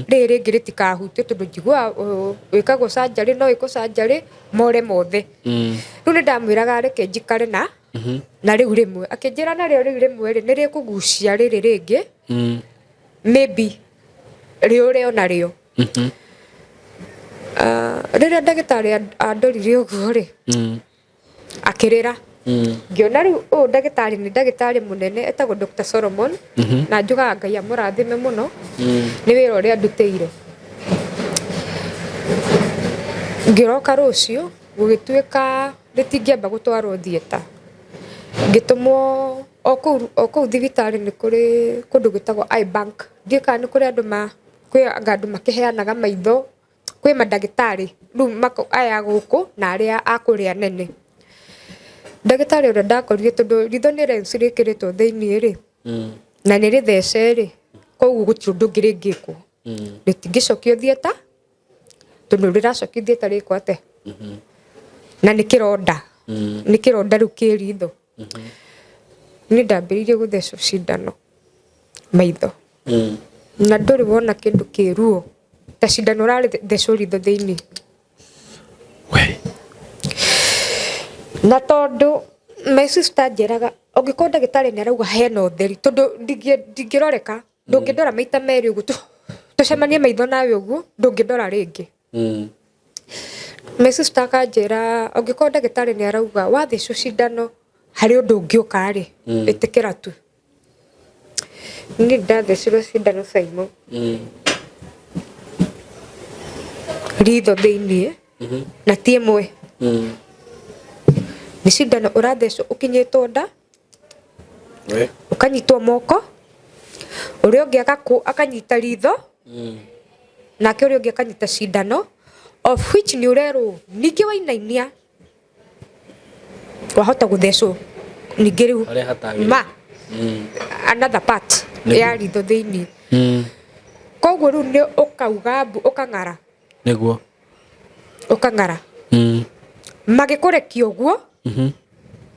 rĩrĩ rĩngĩ rĩtikahutio tondũ njiguaga wĩkagwo surgery no wĩkwo surgery more mothe. Rĩu nĩ ndamwĩraga reke njikare na rĩu rĩmwe, akĩnjĩra narĩo rĩu rĩmwe rĩ nĩ rĩkũgucia rĩrĩ rĩngĩ, maybe rĩũre onarĩo. Rĩrĩa ndagĩtarĩ andorire ũguo rĩ, akĩrĩra. Ngĩona rĩu ũyũ ndagĩtarĩ nĩ ndagĩtarĩ mũnene etagwo Dr. Solomon na njugaga Ngai amũrathime mũno nĩ wĩra ũrĩa ndutĩire. Ngĩroka rũciũ gũgĩtuĩka rĩtingĩamba gũtwarwo theatre, ngĩtũmwo o kũu thibitarĩ nĩ kũrĩ kũndũ gwĩtagwo eye bank. Ndiũĩ kana nĩ kũrĩ andũ ma kwĩ anga andũ makĩheanaga maitho, kwĩ mandagĩtarĩ rĩu aya a gũkũ na arĩa a kũrĩa nene. Ndagĩtarĩ ũrĩa ndakorire tondũ ritho nĩ lens rĩkĩrĩtwo thĩiniĩ rĩ, na nĩ rĩthece rĩ, koguo gũtirĩ ũndũ ũngĩ rĩngĩkwo. Rĩtingĩcokio theatre tondũ rĩracokio theatre rĩkwo atĩa? Na nĩ kĩronda. Nĩ kĩronda rĩu kĩ ritho. Niĩ ndambĩrĩirie gũthecwo cindano maitho. Na ndũrĩ wona kĩndũ kĩ ruo ta cindano ũrathecwo ritho thĩiniĩ. Na tondũ my sister anjĩraga ũngĩkorwo ndagĩtarĩ nĩ arauga hena ũtheri tondũ ndingĩroreka, ndũngĩndora maita merĩ ũguo tũcemanie maitho nawe ũguo ndũngĩndora rĩngĩ. My sister akanjĩra ũngĩkorwo ndagĩtarĩ nĩ arauga wathecwo cindano harĩ ũndũ ũngĩũka rĩ, ĩtĩkĩra tu. Niĩ ndathecirwo cindano Saimo. Ritho thĩiniĩ na ti ĩmwe. Nĩ cindano ũrathecwo ũkinyĩtwo nda, ũkanyitwo moko, ũrĩa ũngĩ akanyita ritho, nake ũrĩa ũngĩ akanyita cindano, of which nĩ ũrerwo ningĩ wainainia wahota gũthecwo ningĩ rĩu Harĩa hatagĩrĩire. Ma another part ya ritho thĩiniĩ. Koguo rĩu nĩ ũkauga mbu ũkang'ara. Nĩguo. Ũkang'ara. Magĩkũrekia ũguo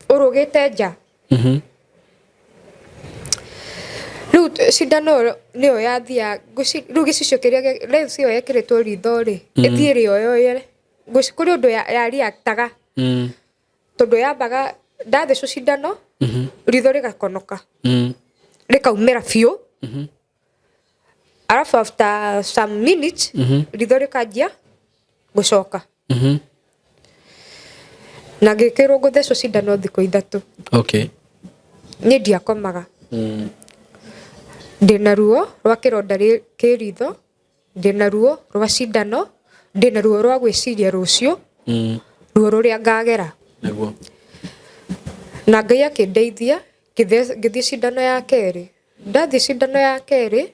ũrũgĩte nja. Rĩu cindano ĩyo nĩyo yathia rĩu gĩcicio kĩrĩa lens ĩyo yekĩrĩtwo ritho rĩ, ĩthiĩ rĩoyoye. Kũrĩ ũndũ ya reactaga. Tondũ yambaga ndathecwo cindano, ritho rĩgakonoka. Rĩkaumĩra biũ. Alafu after some minutes, ritho rĩkanjia gũcoka. Na ngĩkĩrwo ngũthecwo cindano thikũ 3. Niĩ ndiakomaga. Ndĩna ruo rwa kĩronda kĩ ritho, ndĩna ruo rwa cindano, ndĩna ruo rwa gwĩciria rũciũ, ruo rũrĩa ngagera. Nĩguo. Na Ngai akĩndeithia, ngĩthiĩ cindano ya kerĩ. Ndathiĩ cindano ya kerĩ,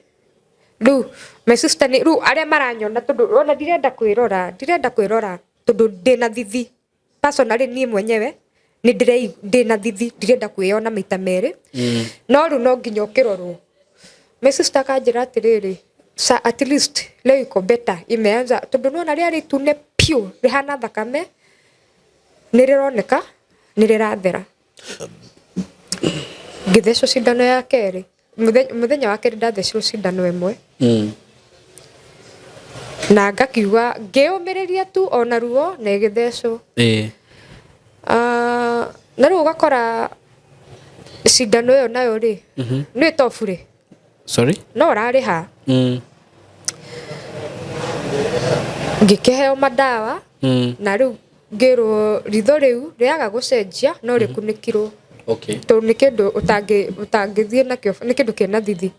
rĩu my sister nĩ, rĩu arĩa maranyona tondũ ona ndirenda kwĩrora, ndirenda kwĩrora tondũ ndĩna thithi. Personally niĩ mwenyewe nĩ ndĩna thithi, ndirenda kwĩyona maita merĩ. No rĩu no nginya ũkĩrorwo. My sister akanjĩra atĩrĩrĩ, sa at least leo iko better, imeanza tondũ nĩwona rĩarĩ itune piũ rĩhana thakame, nĩ rĩroneka nĩ rĩrathera. Ngĩthecwo cindano ya kerĩ, mũthenya wa kerĩ ndathecirwo cindano ĩmwe. Na ngakiuga ngĩũmĩrĩria tu ona ruo na ĩgĩthecwo. Na rĩu ũgakora cindano ĩyo nayo rĩ, nĩ to bure. Sorry? No ũrarĩha. Ngĩkĩheo mandawa, na rĩu ngĩrwo ritho rĩu rĩaga gũcenjia no rĩkunĩkirwo. Tondũ nĩ kĩndũ ũtangĩthiĩ nakĩo, nĩ kĩndũ kĩna thithi.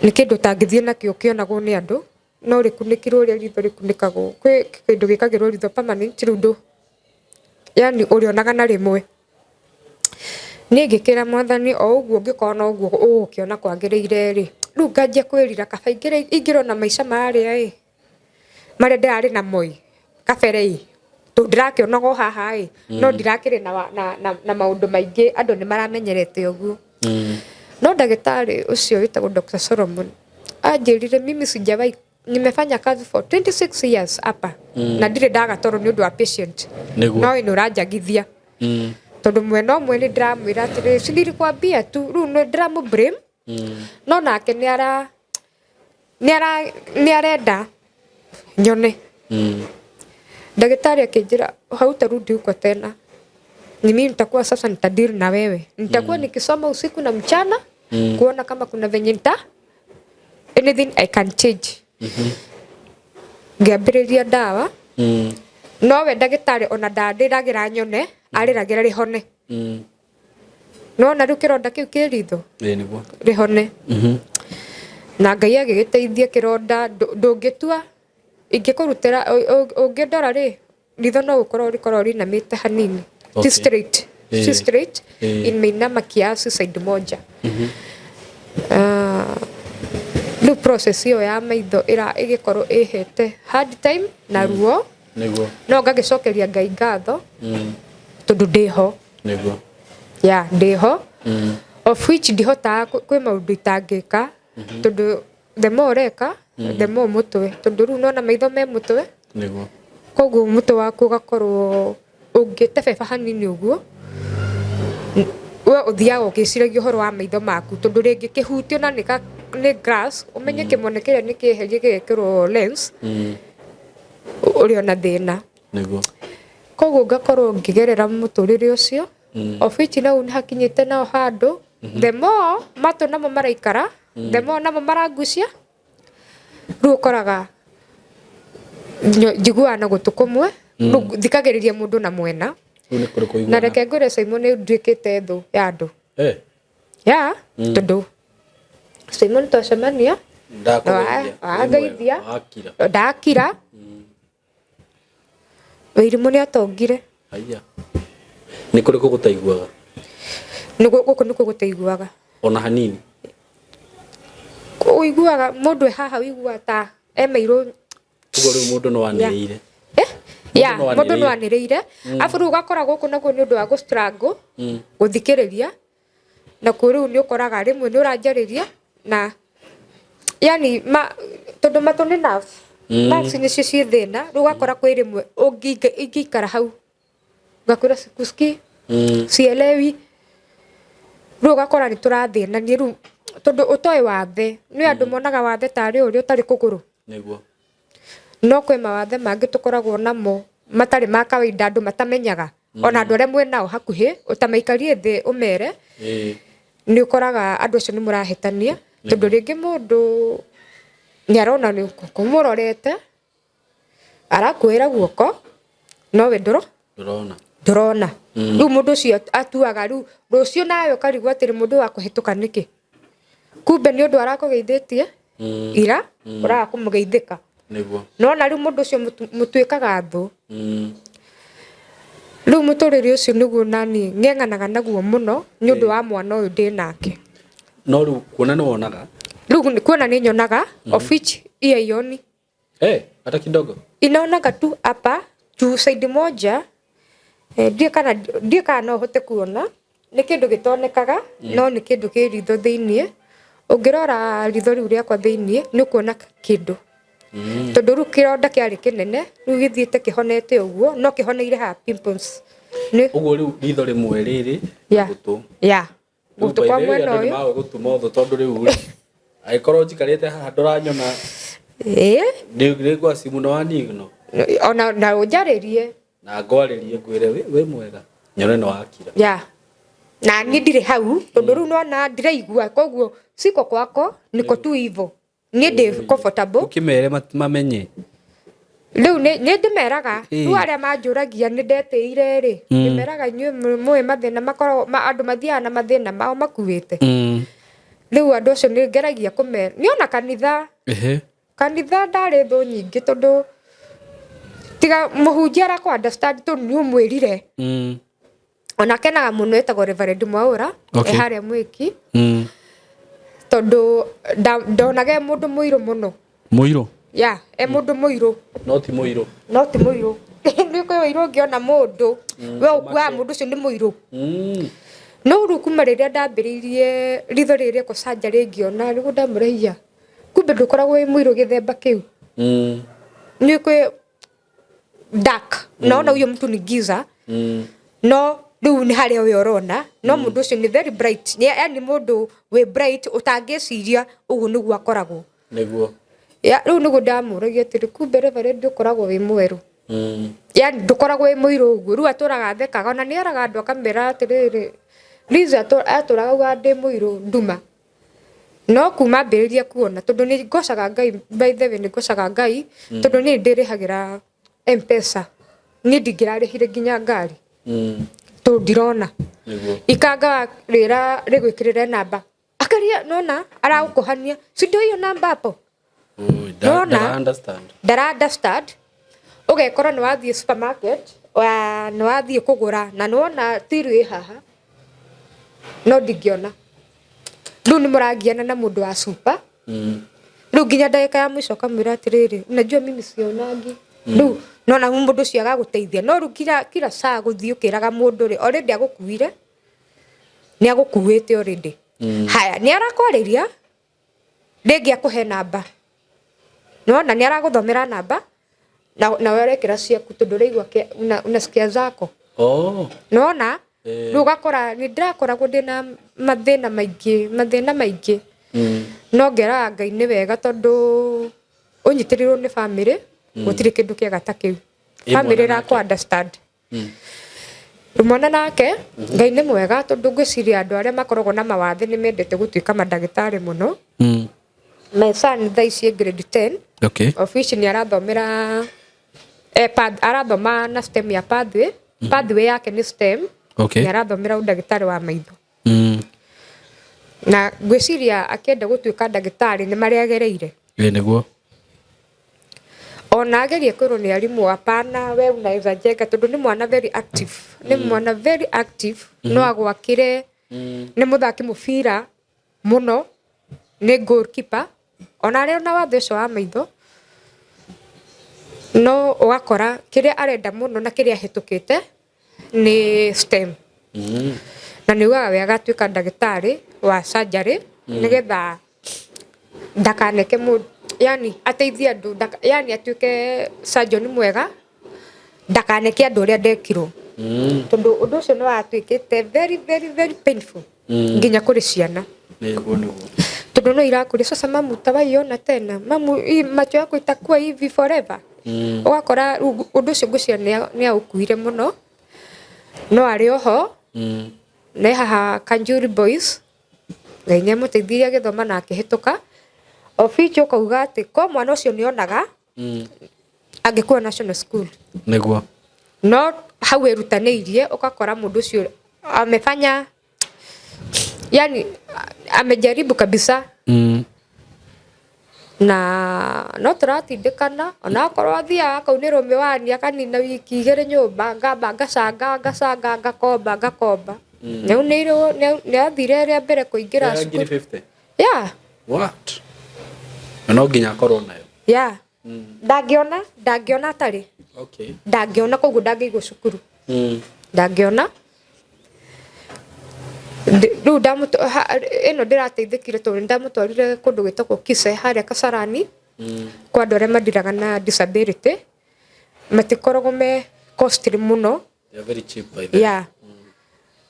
Nĩ kĩndũ ũtangĩthiĩ nakĩo kĩonagwo nĩ andũ, no rĩkunĩkirwo ũrĩa ritho rĩkunĩkagwo. Kwĩ kĩndũ gĩkagĩrwo ritho permanent rĩu ndũ, yani ũrĩonaga na rĩmwe. Niĩ ngĩkĩra mwathani o ũguo ũngĩkorwo no ũguo ũgũkĩona kwagĩrĩire rĩ, rĩu nganjia kwĩrira kaba ingĩrona maica marĩa ĩ, marĩa ndĩrarĩ namo ĩ, kabere ĩ, tondũ ndĩrakĩonaga o haha ĩ, no ndirakĩrĩ na maũndũ maingĩ andũ nĩ maramenyerete ũguo. No ndagĩtarĩ ũcio wĩtagwo Dr. Solomon anjĩrire mimi sijawahi, nimefanya kazi for 26 years hapa na ndirĩ ndaga toro nĩ ũndũ wa patient. Nĩguo. No ĩno ũranjagithia. Tondũ mwena ũmwe nĩ ndĩramwĩra atĩrĩrĩ, si nilikwambia tu, rĩu nĩ ndĩramũ blame. No nake nĩ arenda nyone. Ndagĩtarĩ akĩnjĩra hautarudi huko tena. Ni mimi nitakuwa sasa nitadeal na wewe. Nitakuwa nikisoma usiku na mchana kuona kama kuna venye nita anything I can change. Ngĩambĩrĩria ndawa. Nowe ndagĩtarĩ ona ndandĩragĩra nyone. Arĩragĩra rĩhone. Nona rĩu kĩronda kĩu kĩ ritho. Ĩĩ nĩguo. Rĩhone. Na Ngai agĩgĩteithia kĩronda ndũngĩtua ingĩkũrutĩra ũngĩndora rĩ, ritho no gũkorwo rĩkorwo rĩinamĩte hanini. Ti straight. Si straight, imeinama kiasi side moja. Ah, rĩu process ĩyo ya maitho ĩra ĩgĩkorwo ĩhete hard time na ruo. Nĩguo. No ngagĩcokeria Ngai ngatho tondũ ndĩho. Nĩguo. Ya ndĩho, of which ndihotaga kwĩ maũndũ itangĩka tondũ the more ũreka, the more mũtwe, tondũ rĩu nona maitho me mũtwe. Nĩguo. Koguo mũtwe waku ũgakorwo ũngĩtebeba hanini ũguo, we ũthiaga ũgĩciragia ũhoro wa maitho maku, tondũ rĩngĩ kĩhutio na nĩ glass, ũmenye kĩmwe kĩrĩa nĩ kĩeherie gĩgekĩrwo lens, ũrĩ ona thĩna. Nĩguo. Koguo ngakorwo ngĩgerera mũtũrĩre ũcio, of which nau nĩ hakinyĩte nao handũ, the more matũ namo maraikara, the more namo marangucia. Rĩu ũkoraga njiguaga na gũtũ kũmwe, rĩu thikagĩrĩria mũndũ na mwena. Rĩu nĩ kũrĩ Na kũiguana. Reke ngwĩre, Simon, nĩ nduĩkĩte thũ ya andũ. Ya tondũ Simon twacemania Ndakũgeithia. Wangeithia. Wakira. Ndakira. Wĩirimũ nĩ atongire. Haiya. Nĩ kũrĩ kũ gũtaiguaga? Nĩ gũkũ nĩkuo gũtaiguaga. Ona hanini? Ũiguaga mũndũ e haha, ũiguaga ta emeirwo. Ũguo rĩu mũndũ no anĩrĩire. Ya. Mũndũ no Mũndũ no anĩrĩire. anĩrĩire, arabu rĩu ũgakora gũkũ nakuo nĩ ũndũ wa gũ struggle gũthikĩrĩria, nakuo rĩu nĩ ũkoraga rĩmwe nĩ ũranjarĩria na yani ma, tondũ matũ nĩ nerves. Nerves nĩcio ciĩ thĩna. Rĩu ũgakora kwĩ rĩmwe ingĩikara hau ngakwĩra sikusikii, sielewi. Rĩu ũgakora nĩ tũrathĩnania rĩu tondũ ũtoĩ wathe nĩ andũ monaga wathe tarĩ ũrĩa ũtarĩ kũgũrũ. Nĩguo. No kwĩ mawathe mangĩ tũkoragwo namo matarĩ ma kawaida, andũ matamenyaga, ona andũ arĩa mwĩ nao hakuhĩ ũtamaikarie thĩ ũmere. Nĩ ũkoraga andũ acio nĩ mũrahĩtania tondũ rĩngĩ mũndũ nĩ arona nĩ kũmũrorete, arakuĩra guoko, no we ndũro Ndũrona. Ndũrona. Rĩu mũndũ ũcio atuaga rĩu rũciũ nawe ũkarigwo atĩrĩ, mũndũ wa kũhĩtũka nĩkĩ? Kumbe nĩ ũndũ arakũgeithĩtie ira, ũraga kũmũgeithĩka. Nĩguo. Nona rĩu mũndũ ũcio mũtuĩkaga thũ. Rĩu mũtũrĩre ũcio nĩguo nani ng'eng'anaga naguo mũno nĩ ũndũ wa mwana ũyũ ndĩ nake. No rĩu kuona nĩ wonaga? Rĩu kuona nĩ nyonaga, of which iya ioni. Eh, hata kidogo? Inaonaga tu hapa juu side moja. Ndiĩ kana no hote kuona. Nĩ kĩndũ gĩtonekaga, no nĩ kĩndũ kĩ ritho thĩiniĩ. Ũngĩrora ritho rĩu rĩakwa thĩiniĩ nĩ ũkuona kĩndũ, tondũ rĩu kĩronda kĩarĩ kĩnene, rĩu gĩthiĩte kĩhonete ũguo, no kĩhoneire haha pimples nĩ Ũguo rĩu ritho rĩmwe rĩrĩ Ya. gũtũ. Ya, gũtũ kwa mwena ũyũ. Ũyũ gũtuma ũthũ, tondũ rĩu rĩ, angĩkorwo njikarĩte haha ndũranyona, nĩ ngwa simu na wanigno. Ona na ũnjarĩrie. Na ngwarĩrie ngwĩre wĩ mwega, nyone nĩ wakira. Ya, na niĩ ndirĩ hau tondũ rĩu nona ndiraigua, koguo siko kwako, niko tu hivo, niĩ ndĩ comfortable. Ũkĩmere mamenye. Rĩu nĩ ndĩmeraga. Rĩu arĩa manjũragia nĩ ndetĩire rĩ, ndĩmeraga inyuĩ mũĩ mathĩna makoragwo andũ mathiaga na mathĩna mao makuĩte. Rĩu andũ acio nĩ ngeragia kũmera nĩ ona kanitha. Kanitha ndarĩ thũ nyingĩ, tondũ tiga mũhunjia arakũ understand tondũ nĩ ũmwĩrire. Ona akenaga mũno, etagwo Reverend Mwaũra. E harĩa Mwĩki, tondũ ndonaga e mũndũ mũirũ mũno. Mũirũ? Ya, e mũndũ mũirũ. No ti mũirũ. No ti mũirũ. Nĩ kwĩ ũirũ ũngĩona mũndũ we ũkuaga mũndũ ũcio nĩ mũirũ. No rĩu kuma rĩrĩa ndambĩrĩirie ritho rĩrĩ rĩekwo surgery ngĩona, nĩguo ndamũrehia kumbe ndũkoragwo wĩ mũirũ gĩthemba kĩu. Nĩ kwĩ dark, naona huyo mtu ni giza. No rĩu nĩ harĩa we ũrona no mũndũ ũcio nĩ very bright. Yani mũndũ wĩ bright ũtangĩciria ũguo nĩguo akoragwo. Nĩguo. Ya, rĩu nĩguo ndamũragia atĩrĩ, kumbe Reverend ũkoragwo wĩ mwerũ, yani ndũkoragwo wĩ mũirũ ũguo. Rĩu atũraga athekaga, ona nĩ eraga andũ akamera atĩrĩrĩ, Liz atũraga auga ndĩ mũirũ nduma, no kuma ambĩrĩria kuona, tondũ nĩ ngocaga Ngai, by the way, nĩ ngocaga Ngai tondũ niĩ ndĩrĩhagĩra M-Pesa, niĩ ndingĩrarĩhire nginya ngari. Tondũ ndirona. Nĩguo. Ikanga rĩra rĩgwĩkĩrĩre namba akaria nona aragũkũhania, si ndio hiyo namba hapo? Oi, Nona? ndara understand. Ndara understand. Ũgekora nĩ wathiĩ supermarket wa nĩ wathiĩ kũgũra na nĩwona tiru ĩ haha no ndingĩona. Rĩu nĩ mũrangiana na mũndũ wa super. Rĩu nginya ndagĩka ya mũico ũkamwĩra atĩrĩrĩ, unajua mimi sionangi. Rĩu nona mũndũ ũcio agagũteithia, no rĩu kila kila saa gũthiĩ ũkĩraga mũndũ rĩ, already agũkuire, nĩ agũkuĩte already. Haya, nĩ arakwarĩria rĩngĩ akũhe namba, nona nĩ aragũthomera namba na nawe ũrekĩra ciaku tondũ ũraigua unasikia zako. Oh. Nona? Eh. Rĩu ũgakora nĩ ndĩrakoragwo ndĩna mathĩna maingĩ, mathĩna maingĩ. No ngeraga Ngai nĩ wega tondũ ũnyitĩrĩirwo nĩ bamĩrĩ, gũtirĩ kĩndũ kĩega ta kĩu. Ĩ Bamĩrĩ mwana nake? ĩrakũ understand. Mwana nake Ngai nĩ mwega tondũ ngwĩciria andũ arĩa makoragwo na mawathe nĩ mendete gũtuĩka mandagĩtarĩ mũno. My son thaa ici e grade 10. Okay. Of which nĩ arathomera arathoma na STEM ya pathway. Pathway yake nĩ STEM. Okay. Nĩ arathomera ũndagĩtarĩ wa maitho. Na ngwĩciria akĩenda gũtuĩka ndagĩtarĩ nĩ marĩa agereire. Ĩ nĩguo. Ona agerie kwĩrwo nĩ arimũ, hapana, we unaweza jenga, tondũ nĩ mwana very active, nĩ mwana very active, no agwakĩre, nĩ mũthaki mũbira mũno, nĩ goalkeeper ona arĩ na wathe ũcio wa maitho, no ũgakora kĩrĩa arenda mũno na kĩrĩa ahĩtũkĩte nĩ STEM. Na nĩ ugaga wega atuĩka ndagĩtarĩ wa surgery nĩgetha ndakaneke mũndũ, yani ateithie andũ, yani atuĩke surgeon mwega, ndakaneke andũ ũrĩa ndekirwo. Tondũ ũndũ ũcio nĩ watuĩkĩte very very very painful nginya kũrĩ ciana. Nĩguo nĩguo. Tondũ no irakũria, sasa mamu utawaiona tena, mamu, hii macho yako itakuwa hivi forever? Ũgakora rĩu ũndũ ũcio ngwĩciria nĩ aũkuire mũno, no arĩ oho. Nĩ haha Kanjuri Boys, Ngai nĩ amũteithirie agĩthoma na akĩhĩtũka. Of which ũkauga atĩ ko mwana ũcio nĩ onaga angĩkuwa national school. Nĩguo. No hau ĩrutanĩirie ũgakora mũndũ ũcio amefanya, yani amejaribu kabisa. Na no tũratindĩkana onakorwo athiaga akaunĩrwo mĩwani akanina wiki igĩrĩ nyũmba, ngamba ngacanga ngacanga ngakomba ngakomba. Nĩ aunĩirwo, nĩ athire rĩa mbere kũingĩra Ya ngiri cukuru. 50. Yeah. What? Na no nginya akorwo nayo. Yeah. Ndangĩona, ndangĩona atarĩ. Okay. Ndangĩona, koguo ndangĩigwo cukuru. Ndangĩona. Rĩu ĩno ndĩrateithĩkire tondũ nĩndamũtwarire kũndũ gwĩtagwo Kise harĩa Kasarani. Kwa andũ arĩa mandiraga na disability. Matikoragwo me costly mũno. They are very cheap by the way. Yeah.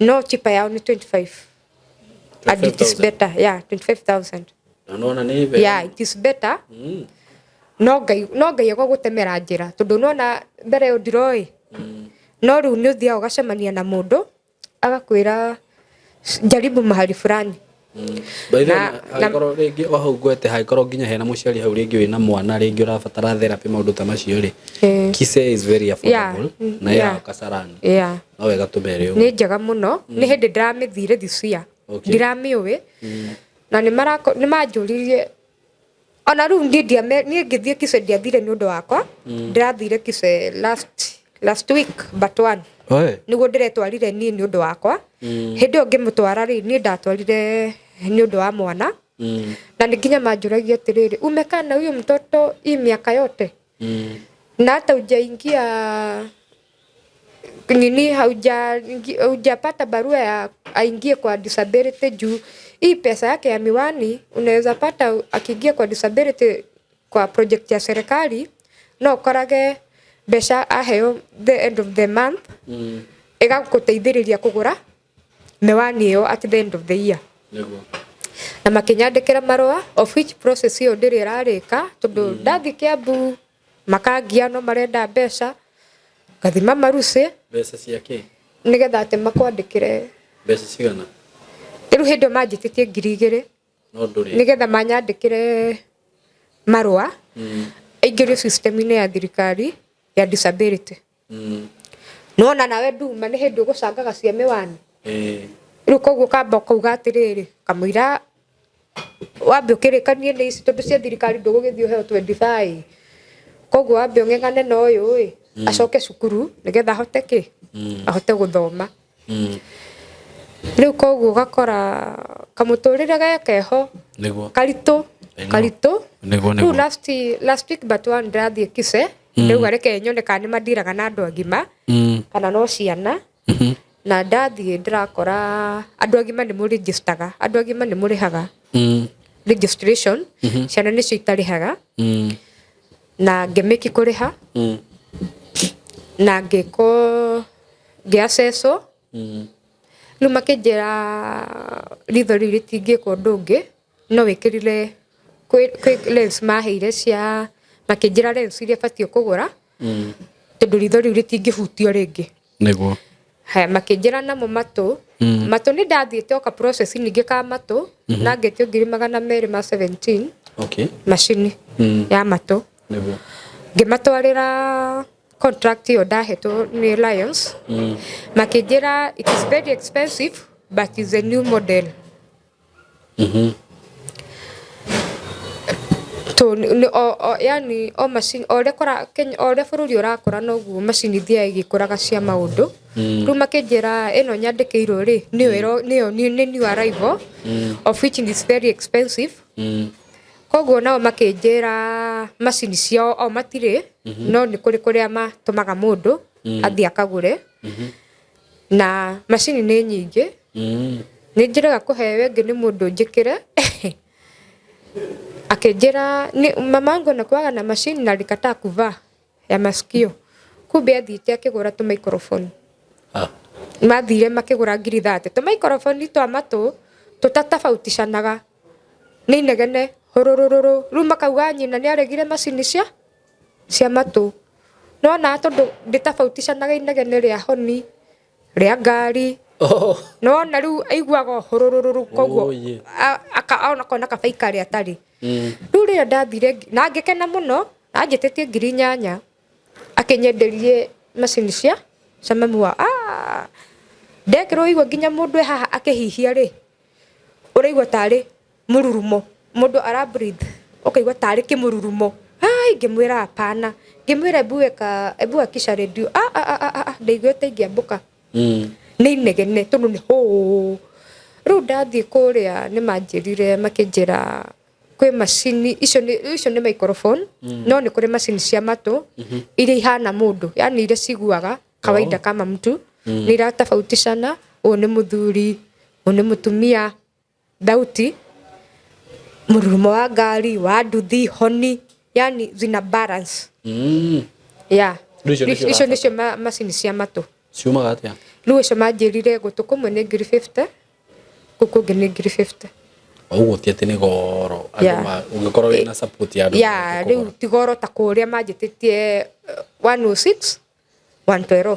No cheaper yao ni 25. And it is 25,000. better. Yeah, 25,000. Na nona nĩ wega. Yeah, it is better. No Ngai, no Ngai agũgũtemera njĩra tondũ nona mbere ĩyo ndiroĩ. No rĩu nĩ ũthiaga ũgacemania na mũndũ agakwĩra jaribu mahali fulani. By the way, Na- angĩkorwo rĩngĩ o hau ngwete hangĩkorwo nginya hena mũciari hau rĩngĩ wĩna mwana rĩngĩ ũrabatara therapy maũndũ ta macio rĩ, Kise is very affordable na ya Kasarani. No wega tũmere ũguo. Nĩ njega mũno. Nĩ hĩndĩ ndĩramĩthire this year. Okay. Ndiramĩũĩ. Na nĩ manjũririe ona rĩu niĩ niĩ ngĩthiĩ Kise ndiathire nĩ ũndũ wakwa. Ndĩrathire Kise last week but one. Oe. Nĩguo ndĩretwarire niĩ nĩ ũndũ wakwa. Hĩndĩ ĩyo ngĩmũtwara rĩ, niĩ ndatwarire nĩ ũndũ wa mwana. Na nĩ nginya manjũragia atĩrĩrĩ, umekaa na huyo mtoto hii miaka yote? Na hata hujaingia nini, hujapata barua ya aingie kwa disability juu hii pesa yake ya miwani unaweza pata akiingia kwa disability kwa project ya serikali, no ukorage mbeca aheo the end of the month ĩgagũteithĩrĩria kũgũra miwani ĩyo at the end of the year. Nĩguo. Na makĩnyandĩkĩra marũa, of which process ĩyo ndĩrĩ ĩrarĩka tondũ ndathiĩ Kiambu makangia no marenda mbeca, ngathima marucĩ. Mbeca cia kĩ? Nĩgetha atĩ makwandĩkĩre. Mbeca cigana? Rĩu hĩndĩ ĩyo manjĩtĩtie ngiri igĩrĩ. No ndũrĩ. Nĩgetha manyandĩkĩre marũa aingĩrio system-inĩ ya thirikari ya disability. Nona nawe nduma nĩ hĩndĩ ũgũcangaga cia mĩwani. Eh. Rĩu koguo kamba ũkauga atĩrĩrĩ, kamũira wambe ũkĩrĩkanie nĩ ici tondũ cia thirikari ndũgũgĩthiĩ ũheo 25. Koguo wambe ũng'eng'ane na ũyũ ĩ, acoke cukuru nĩgetha ahote kĩ? Ahote gũthoma. Rĩu koguo ũgakora kamũtũrĩre gekeho Nĩguo. karitũ Ĩno. karitũ. Nĩguo, Rĩu nĩguo. last week but one ndĩrathiĩ Kise, ndauga reke nyone kana nĩ mandiraga na andũ agima kana no ciana. Na ndathiĩ ndĩrakora andũ agima nĩ mũregistaga, andũ agima nĩ mũrĩhaga registration, ciana nĩcio itarĩhaga. Na ngĩmĩki kũrĩha na ngĩkwo ngĩacecwo. Rĩu makĩnjĩra ritho rĩu rĩtingĩkwo ũndũ ũngĩ no wĩkĩrire kwĩ lens maheire cia, makĩnjĩra lens iria batiĩ kũgũra tondũ ritho rĩu rĩtingĩhutio rĩngĩ. Nĩguo. Haya makĩnjĩra namo matũ. Matũ nĩ ndathiĩte oka process ningĩ ka matũ na ngĩtio 217,000 Okay. macini ya matũ. Nĩguo. Ngĩmatwarĩra contract ĩyo ndahetwo nĩ Lions. Makĩnjĩra it is very expensive but is a new model. To nĩ o yani o macini o ũrĩa kũra Kenya o ũrĩa bũrũri ũrakũra noguo macini ithiaga igĩkũraga cia maũndũ. Rĩu makĩnjĩra ĩno nyandĩkĩirwo rĩ nĩyo nĩyo nĩ new arrival of which is very expensive. Koguo nao makĩnjĩra macini ciao o matirĩ no nĩ kũrĩ kũrĩa matũmaga mũndũ athiĩ akagũre. Na macini nĩ nyingĩ. Nĩ njĩraga kũheo ĩngĩ nĩ mũndũ njĩkĩre. Akĩnjĩra mama wangu anakuaga na machine na alikataa kuvaa ya masikio. Kumbe athiĩte akĩgũra tũ microphone. Mathire makĩgũra 30,000. Tũ microphone twa matũ tũtatofauticanaga nĩ inegene hũrũrũrũrũ. Rĩu makauga nyina nĩ aregire macini cia matũ. Nĩwona tondũ ndĩtofauticanaga inegene rĩa honi, rĩa ngari. Nĩwona rĩu aiguaga hũrũrũrũrũ koguo akona kaba ikare atarĩ. Rĩu rĩrĩa ndathire na ngĩkena mũno, anjĩtĩtie 8,000 akĩnyenderie macini cia mamu wa ndekĩrwo igua nginya mũndũ e haha akĩhihia rĩ ũraigua tarĩ mũrurumo, mũndũ ara breathe ũkaigua tarĩ kĩmũrurumo. Ai ngĩmwĩra hapana, ngĩmwĩra ebu weka, ebu akisha radio. Ndaiguĩte ingĩambũka. Nĩ inegene tondũ nĩ hũ. Rĩu ndathiĩ kũrĩa nĩ manjĩrire makĩnjĩra kwĩ macini icio nĩ microphone no nĩ kũrĩ macini cia matũ iria ihana mũndũ, yani iria ciguaga kawaida kama mtu nĩ iratofautishana, ũyũ nĩ mũthuri, ũyũ nĩ mũtumia, thauti, mũrurumo wa ngari, wa nduthi, honi, yani zina balance. Yeah. Rĩu icio nĩcio Icio ũrabatara. nĩcio macini cia matũ. Ciumaga atĩa? Rĩu icio manjĩrire gũtũ kũmwe nĩ 50,000, kũu kũngĩ nĩ 50,000. Ũguo ti atĩ nĩ goro. Andũ ũngĩkorwo wĩna support ya andũ. Yeah, rĩu ti goro ta kũrĩa manjĩtĩtie 106, 112.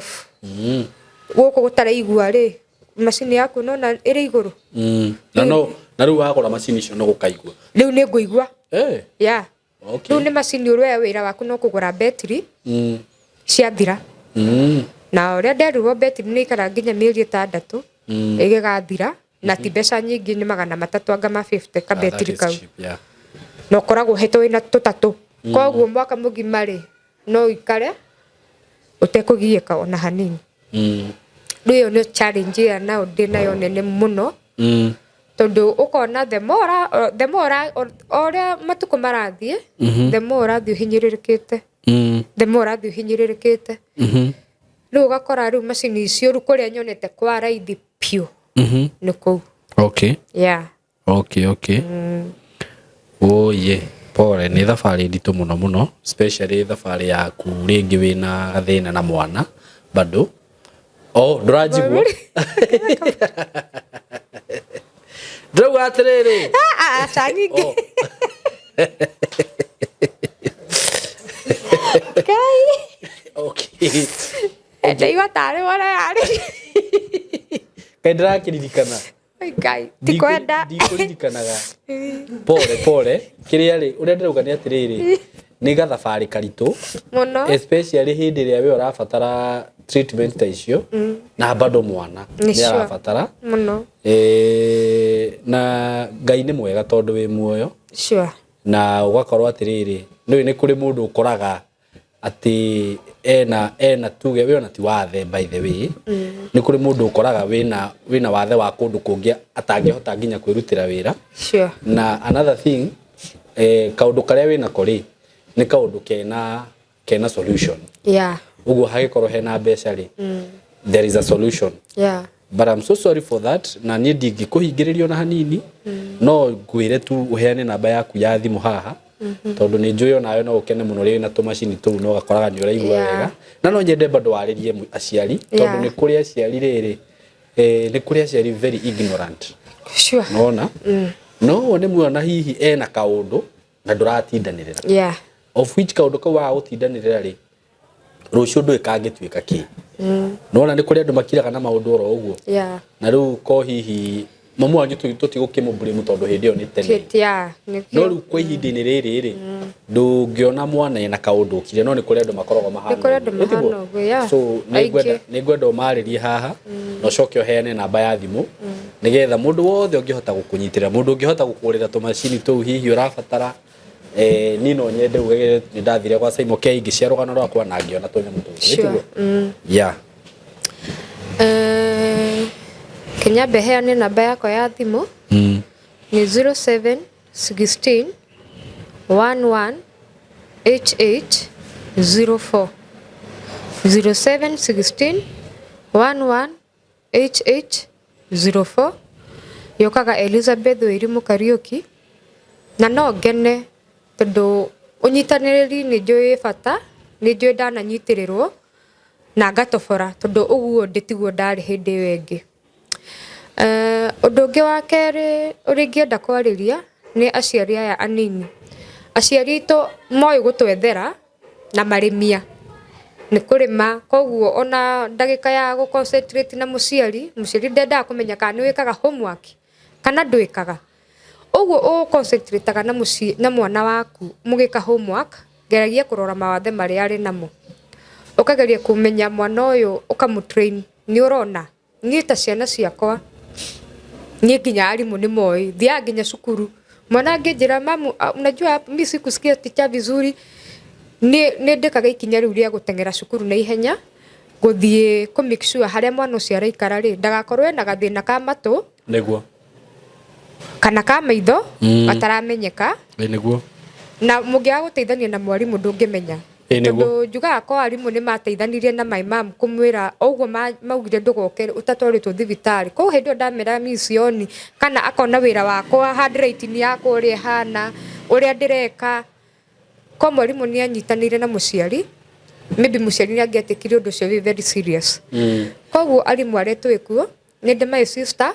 Gũkũ gũtaraigua rĩ, macini yaku nona ĩrĩ igũrũ. Na no na rĩu wagũra macini icio no gũkaigua. Rĩu nĩ ngũigua. Yeah. Okay. Rĩu nĩ macini ũrĩa wĩra waku no kũgũra betiri ciathira. Na ũrĩa nderirwo betiri nĩ ikara nginya mĩeri 6 ĩgĩgathira na ti mbeca nyingĩ nĩ 300 anga ma 50 ka betiri kau. Na ũkoragwo ũhetwo wĩna tũtatũ. Koguo mwaka mũgima rĩ no ũikare ũtekũgiĩka ona hanini. Rĩu ĩyo nĩ challenge ĩrĩa nayo ndĩ nayo nene mũno. Tondũ ũkona the more the more ũrĩa matukũ marathiĩ, the more ũrathiĩ ũhinyĩrĩrĩkĩte. The more ũrathiĩ ũhinyĩrĩrĩkĩte. Rĩu ũgakora rĩu macini icio rĩu kũrĩa nyonete kwa raithi piũ nĩ kũu. Okay. Yeah. Okay, okay. Oh yeah. Pole, nĩ thabarĩ nditũ mũno mũno, especially thabarĩ yaku rĩngĩ wĩna gathĩna na mwana bado. Oh, ndũranjigua? Ndĩrauga atĩrĩrĩ. Aca nyingĩ. Ngai. Okay. Ndaigua tarĩ wona yarĩ. Kaĩ ndĩrakĩririkana. Ngai, ti kwenda. Ndikũririkanaga. Pole pole. Kĩrĩa rĩ, ũrĩa ndĩrauga nĩ atĩrĩrĩ. Nĩ gathabarĩ karitũ. Mũno. Especially hĩndĩ ĩrĩa we ũrabatara treatment ta icio na bado mwana Nĩ nĩ sure. arabatara. Mũno. Na Ngai nĩ mwega tondũ wĩ muoyo. Sure. Na ũgakorwo atĩrĩrĩ, nĩũĩ nĩ kũrĩ mũndũ ũkoraga atĩ ena tuge we ona ti wathe, by the way, nĩ kũrĩ mũndũ ũkoraga wĩna wathe wa kũndũ kũngĩ atangĩhota nginya kwĩrutĩra wĩra. Na another thing, kaũndũ karĩa wĩnako rĩ, nĩ kaũndũ kena solution. Ũguo hagĩkorwo hena mbeca rĩ, there is a solution. But I'm so sorry for that, na niĩ ndingĩkũhingĩrĩria ona hanini, no ngwĩre tu ũheane namba yaku ya thimũ haha, tondũ nĩ njũĩ onawe no ũkene mũno rĩ na tũmacini tũu no ũgakoraga nĩ ũraigua wega. Na no nyende bado warĩrie aciari, tondũ nĩ kũrĩ aciari rĩrĩ, nĩ kũrĩ aciari very ignorant. Nona no wone mwana hihi ena kaũndũ na ndũratindanĩrĩra, of which kaũndũ kau waga gũtindanĩrĩra rĩ, rũciũ ndũĩ kangĩtuĩka kĩ. Nona nĩ kũrĩ andũ makiraga na maũndũ oro ũguo. Na rĩu ko hihi mamu wanyu tũtigũkĩmũblame tondũ hĩndĩ ĩyo nĩ tene. Kit, yeah. No rĩu kwa ihinda-inĩ rĩrĩ rĩ, ndũngĩona mwana ena kaũndũ ũkire, no nĩ kũrĩ andũ makoragwo mahana Nĩ kũrĩ andũ ũguo. Ĩtiguo? Mahana ũguo, yeah. So Aingĩ. nĩ ngwenda ũmarĩrie haha na ũcoke ũheane namba ya thimũ, nĩgetha mũndũ wothe ũngĩhota gũkũnyitĩrĩra, mũndũ ũngĩhota gũkũgũrĩra tũmacini tũu hihi ũrabatara, niĩ no nyende uge nĩ ndathire gwa Simon K ngĩcia rũgano rwakwa na ngĩona tũnyamũ tũu. Sure. Ĩtiguo? Yeah. Kĩnyambe heane namba yakwa ya thimũ. Nĩ 07 16 11 88 04, 07 16 11 88 04. Yũkaga Elizabeth Wĩrimũ Kariũki. Na no ngene tondũ ũnyitanĩrĩri nĩ njũĩ wĩ bata, nĩ njũĩ ndananyitĩrĩrwo na ngatobora, tondũ ũguo ndĩ tiguo ndarĩ hĩndĩ ĩyo ĩngĩ. Ũndũ ũngĩ wa kerĩ ũrĩa ingĩenda kwarĩria nĩ aciari aya anini. Aciari aitũ moĩ gũtwethera na marĩmia nĩ kũrĩma, koguo ona ndagĩka ya gũ concentrate na mũciari, mũciari ndendaga kũmenya kana nĩ wĩkaga homework kana ndwĩkaga. Ũguo ũ concentrate na mũciĩ na mwana waku mũgĩka homework, geragia kũrora mawathe marĩa arĩ namo, ũkageria kũmenya mwana ũyũ, ũkamũ train. Nĩ ũrona niĩ ta ciana ciakwa, niĩ nginya arimũ nĩ moĩ, thiaga nginya cukuru, mwana angĩnjĩra, "Mamu, unajua mi sikusikia teacher vizuri," nĩ ndĩkaga ikinya rĩu rĩa gũteng'era cukuru na ihenya gũthiĩ kũ make sure harĩa mwana ũcio araikara rĩ, ndagakorwo ena gathĩna ka matũ kana ka maitho gataramenyeka. Ĩ nĩguo. Na mũngĩaga gũteithania na mwarimũ ndũngĩmenya. Ĩ nĩguo. Tondũ njugaga ko arimũ nĩ mateithanirie na my mom kũmwĩra ũguo, maugire ndũgoke ũtatwarĩtwo thibitarĩ. Koguo hĩndĩ ĩyo ndamera misioni kana akona wĩra wakwa, handwriting yakwa ũrĩa ĩhana, ũrĩa ndĩreka, ko mwarimũ nĩ anyitanĩire na mũciari, maybe mũciari nĩ angĩetĩkirie ũndũ ũcio wĩ very serious. Koguo arimũ arĩa twĩ kuo, nĩ ndĩ my sister,